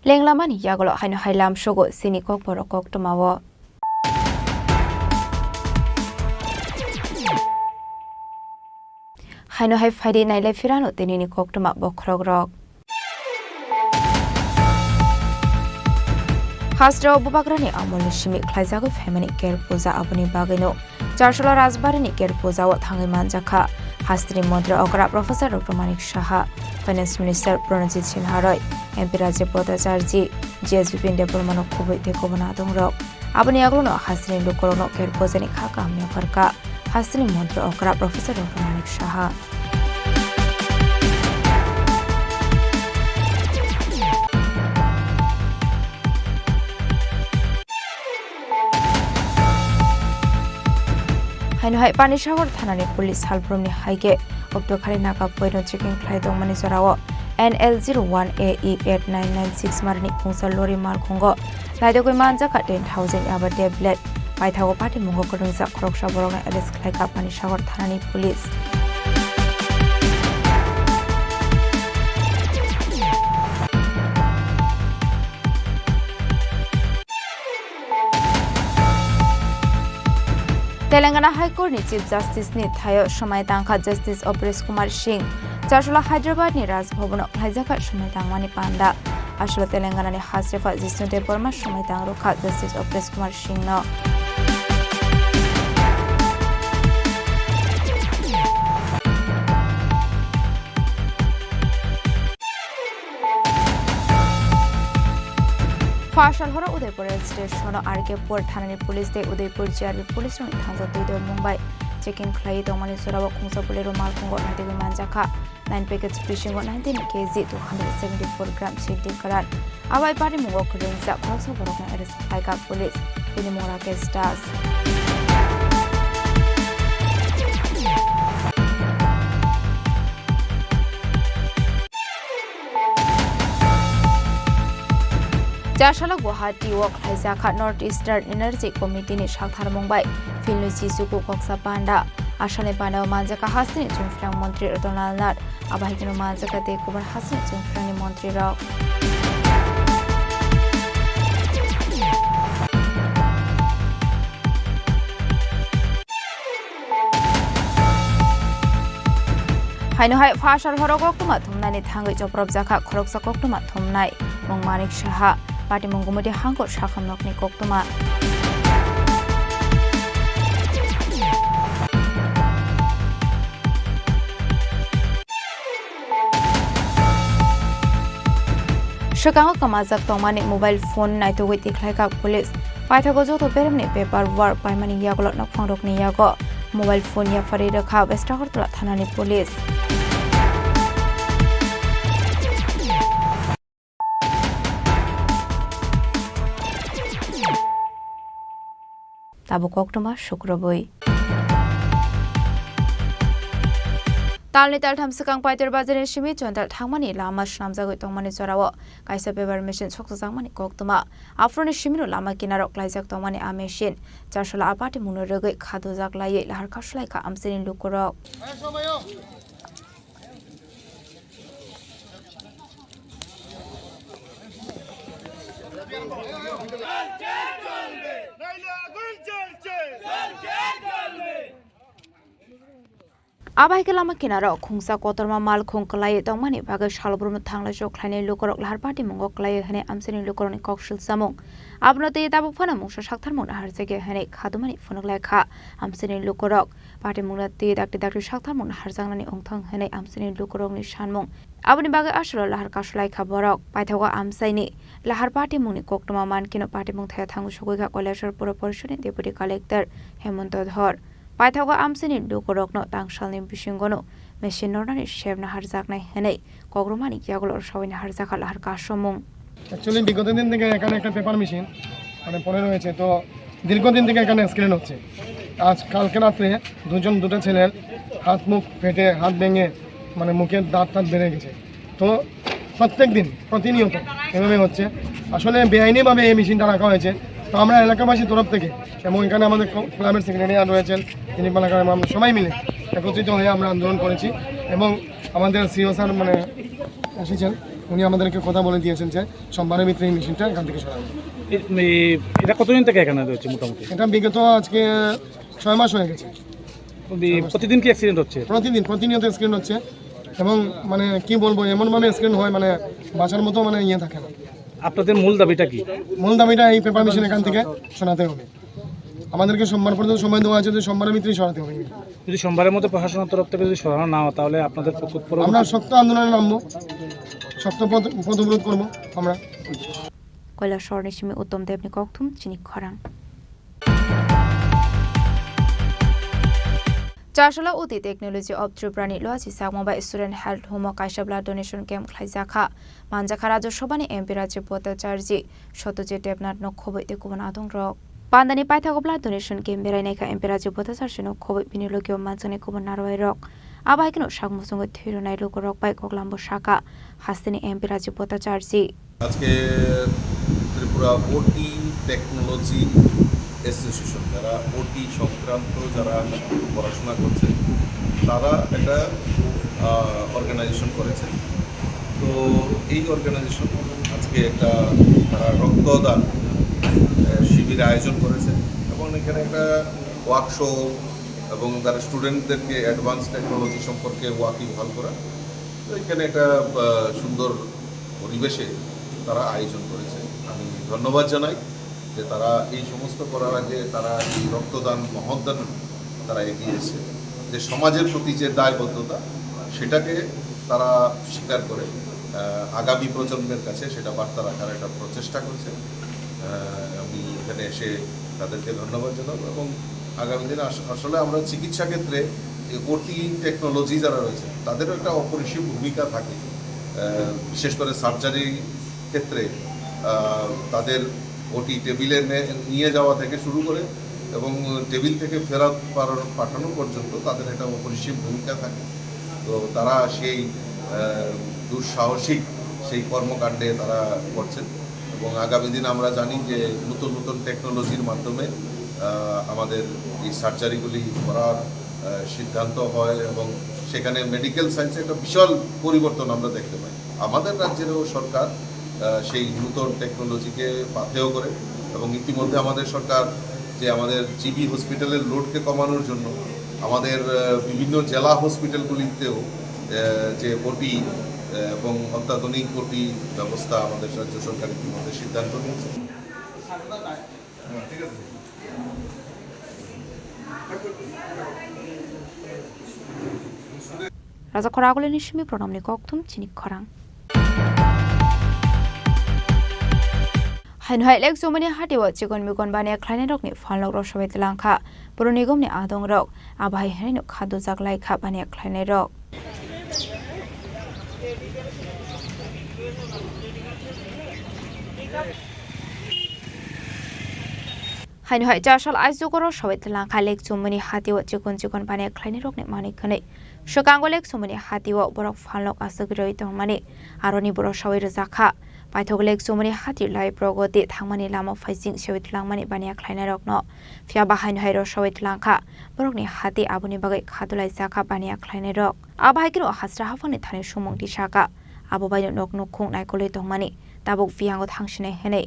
Lenglamani yagulo haino hai lamsogo chini kokborok koktwmao. Haino hai phaidi nailai phirano tinini koktwma bokhorokrok. Hasteo bubagrani amolni simi khlaijagwi phaimani Ker Puja, aboni bagwino Charsola Rajbarini Ker Puja o thangwi manjakha hasteni montri okra Professor Doctor Manik Saha, Finance Minister Pranajit Sinha Roy, M P Rajib Bhattacharjee, G S Bipin Debbarma no khubui tei kubun adongrok. Aboni yagulono hasteni lukurokno Ker Pujani kha kaham yapharkha hasteni montri okra Professor Doctor Manik Saha. Haino hai Panisagar thanani police salbrumni hai khe Oktokhali Nagapoino checking khlai tongmani jorao N L zero one A E eight nine nine six marini khungsa lori malkhungo naidogwi manjakha ten thousand yaba tablet. Paithago patimungo kwrwngjak khoroksa borokno arrest khlaikha Panisagar thanani police. Telangana High Court ni Chief Justice ni thaio swmai tangkha Justice Opesh Kumar Singh. Charsola Hyderabad ni Raj Bhavan o khlaijakha swmai tangmani panda. Aswlo Telangana ni Hasrefa Jishnu Debbarma swmai tang rwkha Justice Opesh Kumar Singh no. Pha sal horo Udaipur rail station o R K Pur thanani police tei Udaipur G R B police rokni thansa twi dol mung bai checking khlaiwi tongmani jorao khungsa bolero malkhungo naitugwi manjakha. Nine package bisingo nineteen K G two hundred seventy four gram sindi kwran. Abai parimungo kwrwngjak khoroksa borokno arrest khlaikha police. Bini mung Rakesh Das. Chasala Guwahati o khlaijakha North Eastern Energy Committee ni saktharmung bai field ni chichuku khoksa panda. Asalni panda o manjakha hasteni chwngphrang montri Ratan Lal Nath, abo hai kheno manjakha tei kubun hasteni chwngphrangni montri rok. Haino hai phasal horo koktwma thumnani thangwi chopropjakha khoroksa koktwma thumnai mung Manik Saha, patimung Gumudi Hangkor Sakham nokni koktwma. Swkango kwmajak tongmani mobile phone naitugwi tikhlaikha police. Paithago joto beremni paper work paimani yagulo nokphangrokni yago mobile phone yapharwi rwkha West Agartala thanani police. Tabuk koktwma sukrubwi. Talni taltham swkang Paiter bazarni simi Chondal thangmani lama swnamjagwi tongmani jorao kaisa paper machine sokjakmani koktwma. Aphuruni simino lama kinaro klaijak tongmani a machine. Charsala a patimungno rwgwi khadojak laiwi lahar kasu laikha amchaini lukurok. Abahaikhe lama kinaro khungsa kotorma mal khung kwlaiwi tongmani bagwi salbrum thanglaichuk khlainai lukurok lahar patimungo kwlaiwi hwnwi amchaini lukurokni kok silsamung. Abono twi tabuk phano mungsa saktharmung naharjakya hwnwi khadumani phunuk laikha amchaini lukurok. Patimungno twi dakti dakti saktharmung naharjaknani wngthang hwnwi amchaini lukurokni sanmung. Aboni bagwi aswkno lahar kasu laikha borok. Paithago amchaini lahar patimungni koktwma mankhe patimung thaya thangwi sogwi kha Kailasor Pura Porishadni Deputy Collector Hemanta Dhar. Paithago amchaini lukurokno tangsalni bisingono machine nornani sep naharjaknai hwnwi kokrwmani yagulo rwsawui naharjakha lahar kasumung. Actually বিগত দিন থেকে এখানে একটা paper machine মানে পড়ে রয়েছে, তো দীর্ঘদিন থেকে এখানে অ্যাক্সিডেন্ট হচ্ছে। আজ কালকে রাত্রে দুজন, দুটো ছেলের হাত মুখ ফেটে, হাত ভেঙে, মানে মুখের দাঁত টাত বেড়ে গেছে। তো প্রত্যেক দিন প্রতিনিয়ত এভাবে হচ্ছে। আসলে বেআইনিভাবে এই মেশিনটা রাখা হয়েছে। তো আমরা এলাকাবাসীর তরফ থেকে এবং এখানে আমাদের ক্লাবের সেক্রেটারি রয়েছেন, তিনি পালাকার, আমরা সবাই মিলে একত্রিত হয়ে আমরা আন্দোলন করেছি এবং আমাদের সিও স্যার মানে এসেছেন, উনি আমাদেরকে কথা বলে দিয়েছেন যে সোমবারের ভিতরে এই মেশিনটা এখান থেকে সরানো। এ-, এ-, এটা কতদিন থেকে এখানে রয়েছে মোটামুটি? এটা বিগত আজকে ছয় মাস হয়ে গেছে। প্রতি-, প্রতিদিন কি অ্যাক্সিডেন্ট হচ্ছে? প্রতিদিন, প্রতিনিয়ত অ্যাক্সিডেন্ট হচ্ছে এবং মানে কি বলবো, এমনভাবে অ্যাক্সিডেন্ট হয় মানে বাঁচার মতো মানে ইয়ে থাকে না। আপনাদের মূল দাবিটা কি? মূল দাবিটা এই পেপার মেশিন এখান থেকে সরাতে হবে। আমাদেরকে সোমবার পর্যন্ত সময় দেওয়া আছে, যদি সোমবারের ভিতরেই সরাতে হবে। যদি সোমবারের মধ্যে প্রশাসনের তরফ থেকে যদি সরানো না হয়, তাহলে আপনাদের পক্ষ-, পরবর্তী আমরা শক্ত আন্দোলনে নামবো, শক্ত পথ, পথ অবরোধ করবো আমরা। Kailasor ni simi Uttom Debni kokthum chini khorang. Charsala Uti Technology of Tripura ni loachi sakma bai Student Health Home o kaisa blood donation camp khlaijakha. Manjakha Rajya Sabha ni M P Rajiv Bhattacharjee, Satyajit Debnath no khoboi tei kubun adongrok. Pandani paithago blood donation camp berai naikha M P Rajiv Bhattacharjee no khoboi bini logi o manjaknai kubun narwai rok. Abo hai kheno sak muchungwi thwi rwnai lukurok bai koklam bo sakha hasteni M P Rajiv Bhattacharjee. আজকে ত্রিপুরা ওটি technology association, যারা ওটি সংক্রান্ত যারা পড়াশোনা করছে, তারা একটা অর্গানাইজেশন করেছে। তো এই অর্গানাইজেশন আজকে একটা তারা রক্তদান আহ, শিবির আয়োজন করেছে এবং এখানে একটা ওয়ার্কশপ এবং তারা স্টুডেন্টদেরকে অ্যাডভান্স টেকনোলজি সম্পর্কে ওয়াকিবহাল করা। তো এখানে একটা আহ, সুন্দর পরিবেশে তারা আয়োজন করেছে। আমি ধন্যবাদ জানাই যে তারা এই সমস্ত করার আগে তারা এই রক্তদান মহোদ্যান তারা এগিয়ে এসে যে সমাজের প্রতি যে দায়বদ্ধতা সেটাকে তারা স্বীকার করে আহ, আগামী প্রজন্মের কাছে সেটা বার্তা রাখার একটা প্রচেষ্টা করছে। আহ, আমি এখানে এসে তাদেরকে ধন্যবাদ জানাবো এবং আগামী দিনে আস-, আসলে আমরা চিকিৎসা ক্ষেত্রে ওটি টেকনোলজি যারা রয়েছে তাদেরও একটা অপরিসীম ভূমিকা থাকে। আহ, বিশেষ করে সার্জারি ক্ষেত্রে আহ, তাদের ওটি টেবিলে নে-, নিয়ে যাওয়া থেকে শুরু করে এবং টেবিল থেকে ফেরত পার-, পাঠানো পর্যন্ত তাদের একটা অপরিসীম ভূমিকা থাকে। তো তারা সেই আহ, দুঃসাহসিক সেই কর্মকাণ্ডে তারা করছেন এবং আগামী দিন আমরা জানি যে নতুন নতুন টেকনোলজির মাধ্যমে আহ, আমাদের এই সার্জারিগুলি করার আহ, সিদ্ধান্ত হয় এবং সেখানে মেডিকেল সায়েন্সে একটা বিশাল পরিবর্তন আমরা দেখতে পাই। আমাদের রাজ্যেরও সরকার আহ, সেই নতুন টেকনোলজিকে পাথেয় করে এবং ইতিমধ্যে আমাদের সরকার যে আমাদের জিবি হসপিটালের লোডকে কমানোর জন্য আমাদের আহ, বিভিন্ন জেলা হসপিটালগুলিতেও যে ওটি এবং অত্যাধুনিক ওটি ব্যবস্থা আমাদের রাজ্য সরকার ইতিমধ্যে সিদ্ধান্ত নিয়েছে। Raja Khoragulini simi pronomni kokthum chini khorang. Haino hai lek chumani hatio chikon mikon baniya khlainairokni phalnok rok sobai tlangkha. Puro nigomni adongrok abo hai hwnwi no kha dujak laikha baniya khlainairok. Haino hai chasal aisukoro sobai tlangkha lek chumani hatio chikon chikon baniya khlainairokni manwi khwnwi. Swkango lek chumani hatio borok phalnok aswk rwi tongmani aroni borok sawi rwjakha. Paithok lek chumani hati lai progoti thangmani lama phaising sewi tlangmani baniya khlainairokno. Phiya ba haino hai rw sawi tlangkha. Borokni hati aboni bagwi khadulai jakha baniya khlainairok. Abo hai kheno hasra haphangni thani sumung tisaka. Abo baino nok nukhung naikolwi tongmani tabuk phiyango thangsinai hwnwi.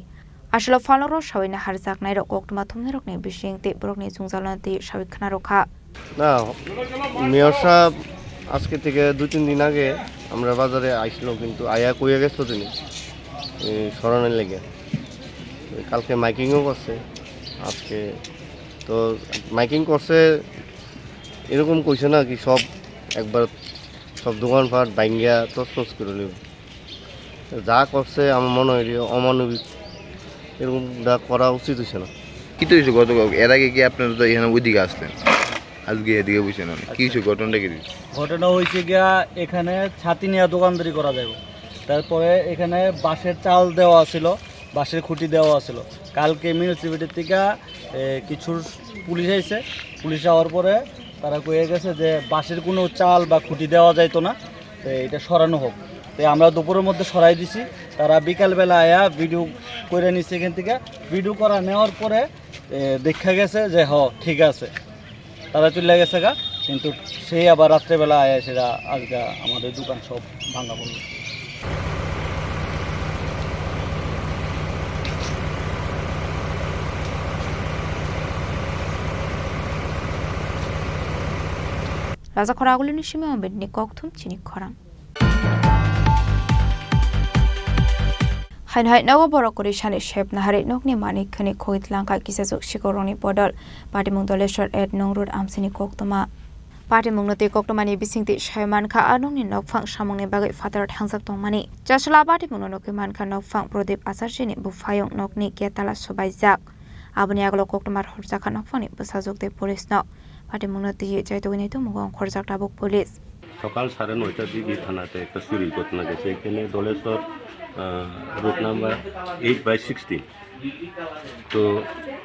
Aswlo phalnok rw sawi naharjaknairok koktwma thumnairokni bising tei borokni jwngjalno twi sawi khna rwkha. না, মেয়র সাহেব আজকে থেকে দুই তিন দিন আগে আমরা বাজারে আইছিল, কিন্তু আয়া কইয়া গেছিল তিনি এই স্মরণের লেগে। ওই কালকে মাইকিংও করছে, আজকে তো মাইকিং করছে, এরকম কইছে না কি সব একবার সব দোকানপাট ভাঙ্গিয়া তছনছ করে নিব। যা করছে আমার মনে হয় যে অমানবিক, এরকম করা উচিত হইছে না। কি তো হয়েছে গত, এর আগে কি আপনারা তো এখানে ওইদিকে আসলেন, আজকে এদিকে বসে না, কি হয়েছে ঘটনাটা কি? ঘটনা হয়েছে গিয়া এখানে ছাতি নিয়ে দোকানদারি করা যাবে, তারপরে এখানে বাঁশের চাল দেওয়া ছিল, বাঁশের খুঁটি দেওয়া ছিল। কালকে মিউনিসিপ্যালিটি থেকে এ, কিছু পুলিশ আইছে, পুলিশ আওয়ার পরে তারা কয়ে গেছে যে বাঁশের কোনো চাল বা খুঁটি দেওয়া যাইতো না, তো এটা সরানো হোক। তো আমরা দুপুরের মধ্যে সরাই দিছি। তারা বিকালবেলা আয়া ভিডিও করে নিছে এখান থেকে। ভিডিও করা নেওয়ার পরে এ, দেখা গেছে যে হ, ঠিক আছে, তারা চলে গেছে গা। কিন্তু সেই আবার রাত্রেবেলা আয়া সেটা আজকে আমাদের দোকান সব ভাঙা পড়লো। Raja Khoragulini simi Ambedni kokthum chini khorang. Haino hai nogo borok kwrwi sani sep naharwi nokni manwi khwnwi khogwi tlangkha kisachuk sikorokni bodol. Patimung Doleshwar at Nongrud amsini koktwma. Patimungno twi koktwmani bisingtwi sai mankha a nokni nokphang samungni bagwi phataro thangjak tongmani. Chasla patimungno nukwi mankha nokphang Prodip Acharjini buphayung nokni gate tala subaijak. Aboni agolo koktwma horjakha nokphangni bwsajwk tei police no. Patimungno twiwi chaitugwi naitukmungo ongkhorjak tabuk police. সকাল সাড়ে নয়টার দিকে থানাতে একটা চুরির ঘটনা গেছে। এখানে দলেশ্বর, আহ, road number eight by sixteen. তো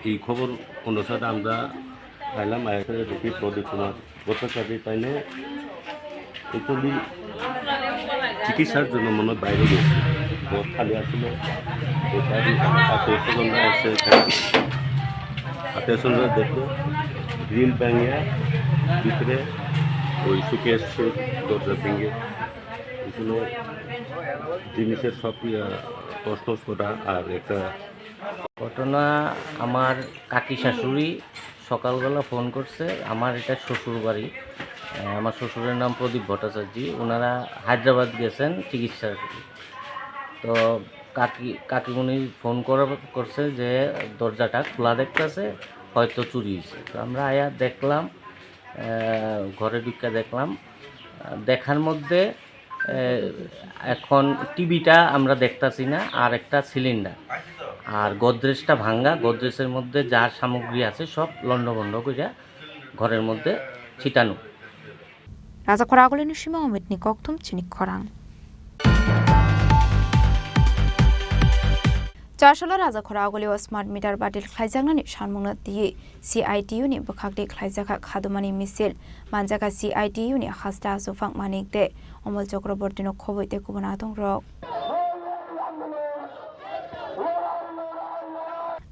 এই খবর অনুসারে আমরা আইলাম, আয়া করে দেখি প্রদীপ কুমার ভট্টাচার্য তাইলে একচুয়ালি চিকিৎসার জন্য মনে হয় বাইরে গেছে। তো খালি আসলে এটা আত্মীয় স্বজনরা এসে এখানে আত্মীয় স্বজনরা দেখলো, গ্রিল ভাঙিয়া ভিতরে ওই সুকেশ দরজা ভেঙে এখানে জিনিসের সব, ইয়া, তছনছ করা আর একটা ঘটনা, আমার কাকি শাশুড়ি সকালবেলা ফোন করছে, আমার এটা শ্বশুর বাড়ি। আহ, আমার শ্বশুরের নাম প্রদীপ ভট্টাচার্য, ওনারা হায়দ্রাবাদ গেছেন চিকিৎসার জন্য। তো কাকি, কাকিমুনি ফোন করা, করছে যে দরজাটা খোলা দেখতেছে, হয়তো চুরি হয়েছে। তো আমরা আয়া দেখলাম, আহ, ঘরে ঢুকে দেখলাম, আহ, দেখার মধ্যে, আহ, এখন টিভিটা আমরা দেখতাছি না, আর একটা সিলিন্ডার, আর গোদরেজটা ভাঙ্গা, গোদরেজের মধ্যে যা সামগ্রী আছে সব লণ্ডভণ্ড করে ঘরের মধ্যে ছিটানো। Raja Khoragulini simi Ambedni kokthum chini khorang. Chasolo Raja Khoragulio smart meter batil khlaijaknani sanmungno twiwi C I T U ni bwkhakni khlaijakha khadumani misil. Manjakha C I T U ni hasta Asufang Manik de Omol Chakrabortino khobwi tei kubun adongrok.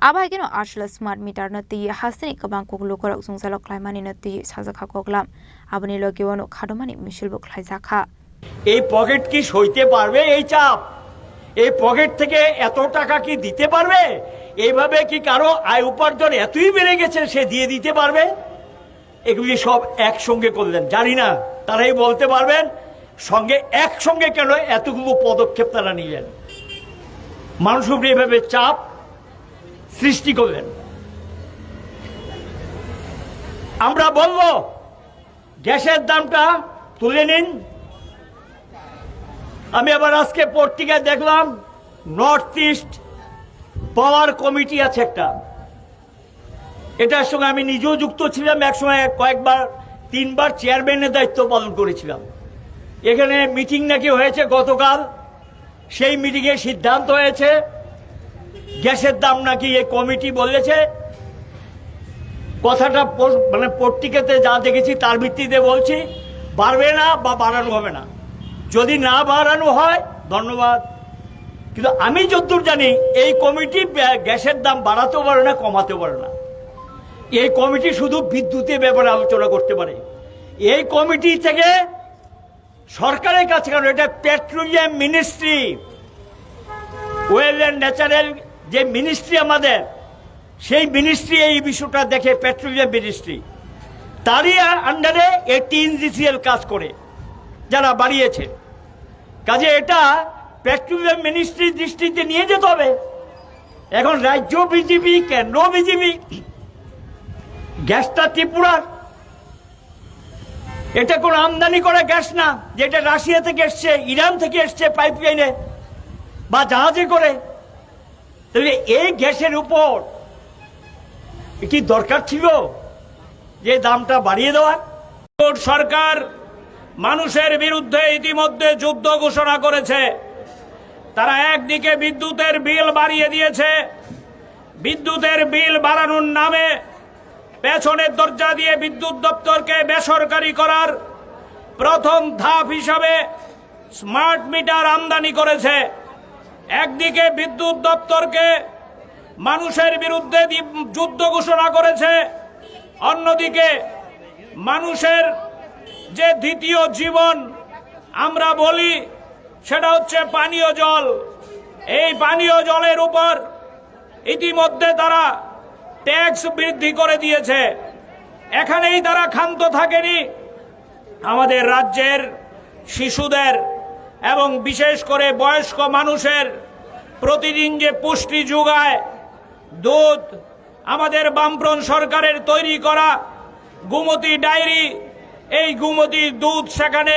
Abo hai kheno Asolo smart meter no twiwi hasteni kwbang kuklukorok jwngjalo khlaimani no twiwi sajakha koklam. Aboni logi uano khadumani misil bo khlaijakha. এই পকেট কি সইতে পারবে এই চাপ? এই পকেট থেকে এত টাকা কি দিতে পারবে? এইভাবে কি কারো আয় উপার্জন এতই বেড়ে গেছে সে দিয়ে দিতে পারবে? এগুলি সব একসঙ্গে করলেন, জানি না, তারাই বলতে পারবেন। সঙ্গে একসঙ্গে কেন এতগুলো পদক্ষেপ তারা নিলেন? মানুষের উপরে এভাবে চাপ সৃষ্টি করলেন। আমরা বলব, গ্যাসের দামটা তুলে নিন। আমি আবার আজকে পত্রিকায় দেখলাম, নর্থ ইস্ট পাওয়ার কমিটি আছে একটা, এটার সঙ্গে আমি নিজেও যুক্ত ছিলাম, একসময় কয়েকবার, তিনবার চেয়ারম্যানের দায়িত্ব পালন করেছিলাম। এখানে মিটিং নাকি হয়েছে গতকাল, সেই মিটিংয়ে সিদ্ধান্ত হয়েছে গ্যাসের দাম নাকি এই কমিটি বলেছে, কথাটা পো-, মানে পত্রিকাতে যা দেখেছি তার ভিত্তিতে বলছি, বাড়বে না বা বাড়ানো হবে না। যদি না বাড়ানো হয়, ধন্যবাদ। কিন্তু আমি যতদূর জানি, এই কমিটি ব্যা-, গ্যাসের দাম বাড়াতেও পারে না, কমাতেও পারে না। এই কমিটি শুধু বিদ্যুতের ব্যাপারে আলোচনা করতে পারে। এই কমিটি থেকে সরকারের কাছে, কারণ এটা petroleum ministry, well and natural যে মিনিস্ট্রি আমাদের, সেই মিনিস্ট্রি এই বিষয়টা দেখে, পেট্রোলিয়াম মিনিস্ট্রি, তারই আন্ডারে এই টিএনজিসিএল কাজ করে, যারা বাড়িয়েছে। কাজে এটা পেট্রোলিয়াম মিনিস্ট্রির দৃষ্টিতে নিয়ে যেতে হবে। এখন রাজ্য বিজেপি, কেন্দ্র বিজেপি, গ্যাসটা ত্রিপুরার, এটা কোনো আমদানি করা গ্যাস না, যেটা রাশিয়া থেকে এসছে, ইরান থেকে এসছে পাইপলাইনে বা জাহাজে করে। তাহলে এই গ্যাসের উপর কি দরকার ছিল যে দামটা বাড়িয়ে দেওয়ার? সরকার মানুষের বিরুদ্ধে ইতিমধ্যে যুদ্ধ ঘোষণা করেছে। তারা একদিকে বিদ্যুতের বিল বাড়িয়ে দিয়েছে, বিদ্যুতের বিল বাড়ানোর নামে পেছনের দরজা দিয়ে বিদ্যুৎ দপ্তরকে বেসরকারি করার প্রথম ধাপ হিসাবে স্মার্ট মিটার আমদানি করেছে। একদিকে বিদ্যুৎ দপ্তরকে মানুষের বিরুদ্ধে দি-, যুদ্ধ ঘোষণা করেছে, অন্যদিকে মানুষের যে দ্বিতীয় জীবন আমরা বলি, সেটা হচ্ছে পানীয় জল। এই পানীয় জলের উপর ইতিমধ্যে তারা ট্যাক্স বৃদ্ধি করে দিয়েছে। এখানেই তারা ক্ষান্ত থাকেনি, আমাদের রাজ্যের শিশুদের এবং বিশেষ করে বয়স্ক মানুষের প্রতিদিন যে পুষ্টি যোগায় দুধ, আমাদের বামফ্রন্ট সরকারের তৈরি করা গোমতী ডায়েরি, এই গোমতী দুধ সেখানে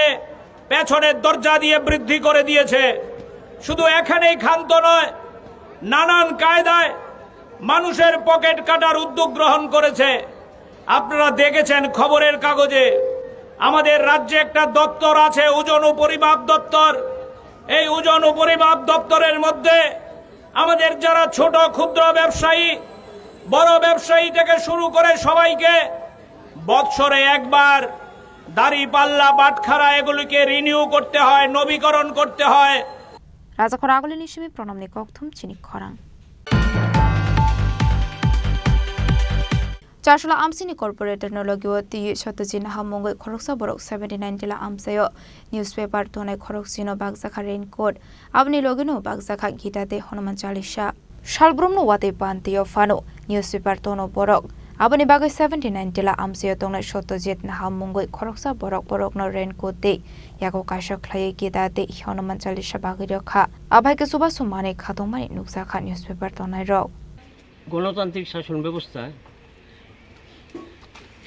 পেছনের দরজা দিয়ে বৃদ্ধি করে দিয়েছে। শুধু এখানেই ক্ষান্ত নয়, নানান কায়দায় মানুষের পকেট কাটার উদ্যোগ গ্রহণ করেছে। আপনারা দেখেছেন খবরের কাগজে, আমাদের রাজ্যে একটা দপ্তর আছে, ওজন ও পরিমাপ দপ্তর। এই ওজন ও পরিমাপ দপ্তরের মধ্যে আমাদের যারা ছোট ক্ষুদ্র ব্যবসায়ী, বড় ব্যবসায়ী থেকে শুরু করে সবাইকে বৎসরে একবার দাড়ি পাল্লা বাটখারা এগুলিকে রিনিউ করতে হয়, নবীকরণ করতে হয়। Rajakhor agulini simi pranamni kokthum chini khorang. Chasula amsini corporator no logio twi Satyajit Naha mungwi khoroksa borok seventy nine tila amsaio newspaper tonai khoroksino bakjakha raincoat, aboni logino bakjakha Gita tei Hanuman Chalisa. Salbrumno watwi pantio phano newspaper tono borok. Aboni bagwi seventy nine tila amsaio tongnai Satyajit Naha mungwi khoroksa borok borokno raincoat tei yago kaisa khlaiwi Gita tei Hanuman Chalisa bagwi rwkha. Abai khe chubachu manwi khatungmani nukjakha newspaper tonairok. গণতান্ত্রিক শাসন ব্যবস্থায়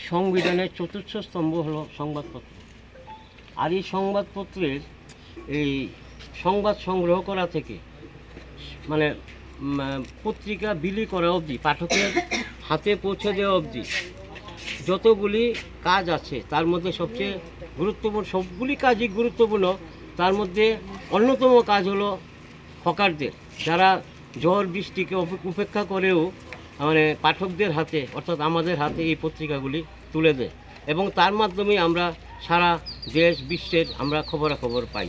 সংবিধানের চতুর্থ স্তম্ভ হলো সংবাদপত্র। আর এই সংবাদপত্রের এই সংবাদ সংগ্রহ করা থেকে, মানে, উম, আহ, পত্রিকা বিলি করা অবধি, পাঠকের হাতে পৌঁছে দেওয়া অবধি যতগুলি কাজ আছে, তার মধ্যে সবচেয়ে গুরুত্বপূর্ণ, সবগুলি কাজই গুরুত্বপূর্ণ, তার মধ্যে অন্যতম কাজ হলো হকারদের, যারা ঝড় বৃষ্টিকে উপ-, উপেক্ষা করেও, মানে, পাঠকদের হাতে, অর্থাৎ আমাদের হাতে এই পত্রিকাগুলি তুলে দেয় এবং তার মাধ্যমে আমরা সারা দেশ বিশ্বের আমরা খবরাখবর পাই।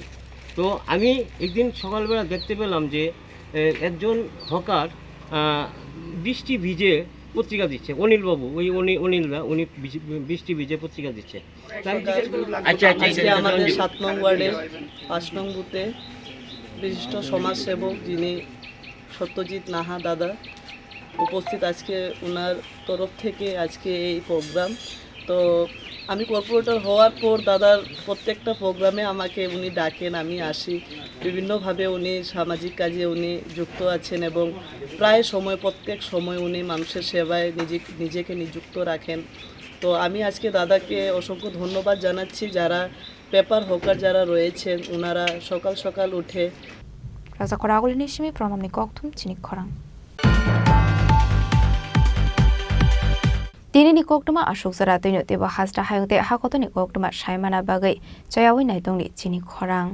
তো আমি একদিন সকালবেলা দেখতে পেলাম যে, এ, একজন হকার, আহ, বৃষ্টি ভিজে পত্রিকা দিচ্ছে, অনিলবাবু, ওই অনি-, অনিলদা, উনি বৃষ্টি, বৃষ্টি ভিজে পত্রিকা দিচ্ছে। আচ্ছা, আচ্ছা, আজকে আচ্ছা, আমাদের সাত নং ওয়ার্ডে পাঁচ নং বুথে বিশিষ্ট সমাজসেবক যিনি সত্যজিৎ নাহা দাদা উপস্থিত, আজকে ওনার তরফ থেকে আজকে এই প্রোগ্রাম। তো আমি কর্পোরেটর হওয়ার পর দাদার প্রত্যেকটা প্রোগ্রামে আমাকে উনি ডাকেন, আমি আসি। বিভিন্নভাবে উনি সামাজিক কাজে উনি যুক্ত আছেন এবং প্রায় সময়, প্রত্যেক সময় উনি মানুষের সেবায় নিজে, নিজেকে নিযুক্ত রাখেন। তো আমি আজকে দাদাকে অসংখ্য ধন্যবাদ জানাচ্ছি। যারা পেপার হকার যারা রয়েছেন, ওনারা সকাল সকাল উঠে Raja Khoragulini simi Pranamni kokthum chini khorang. Tinini koktwma aswk jora twino teibo hasta hayung tei hakotorni koktwma saimana bagwi chayawi naitongni chini khorang.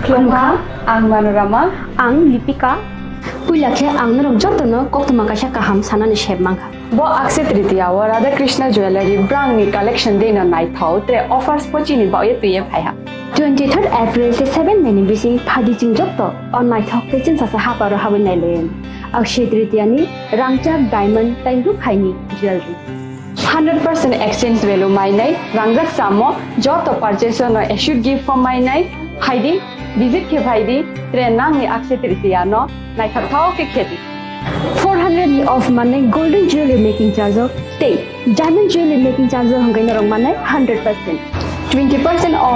Khulumkha, ang Manorama. Ang Lipika. Puila khe ang norok jotono koktwma kaisa kaham sanani sep mankha. Bo Akshaya Tritiya o Radha Krishna Jewellery brangni collection deino naithok, tre offers bo chini bagwi twiwi phaiha. Twenty third April tei seven May ni bising phaidi chwng joto o naithok tei chwngsacha haparo habwi nailaiwi. Akshaya Tritiya ni rangchak diamond tei rukhaini jewellery. Hundred percent exchange value mainai, rangjak samo, joto purchase no assured gift form mainai, phaidi, visit khe phaidi, tre nangni Akshaya Tritiya no naithok thao khe khedi. Four hundred ni off manai golden jewelry making charge o tei diamond jewelry making charge o hwnkhai norok manai hundred percent. Twenty percent off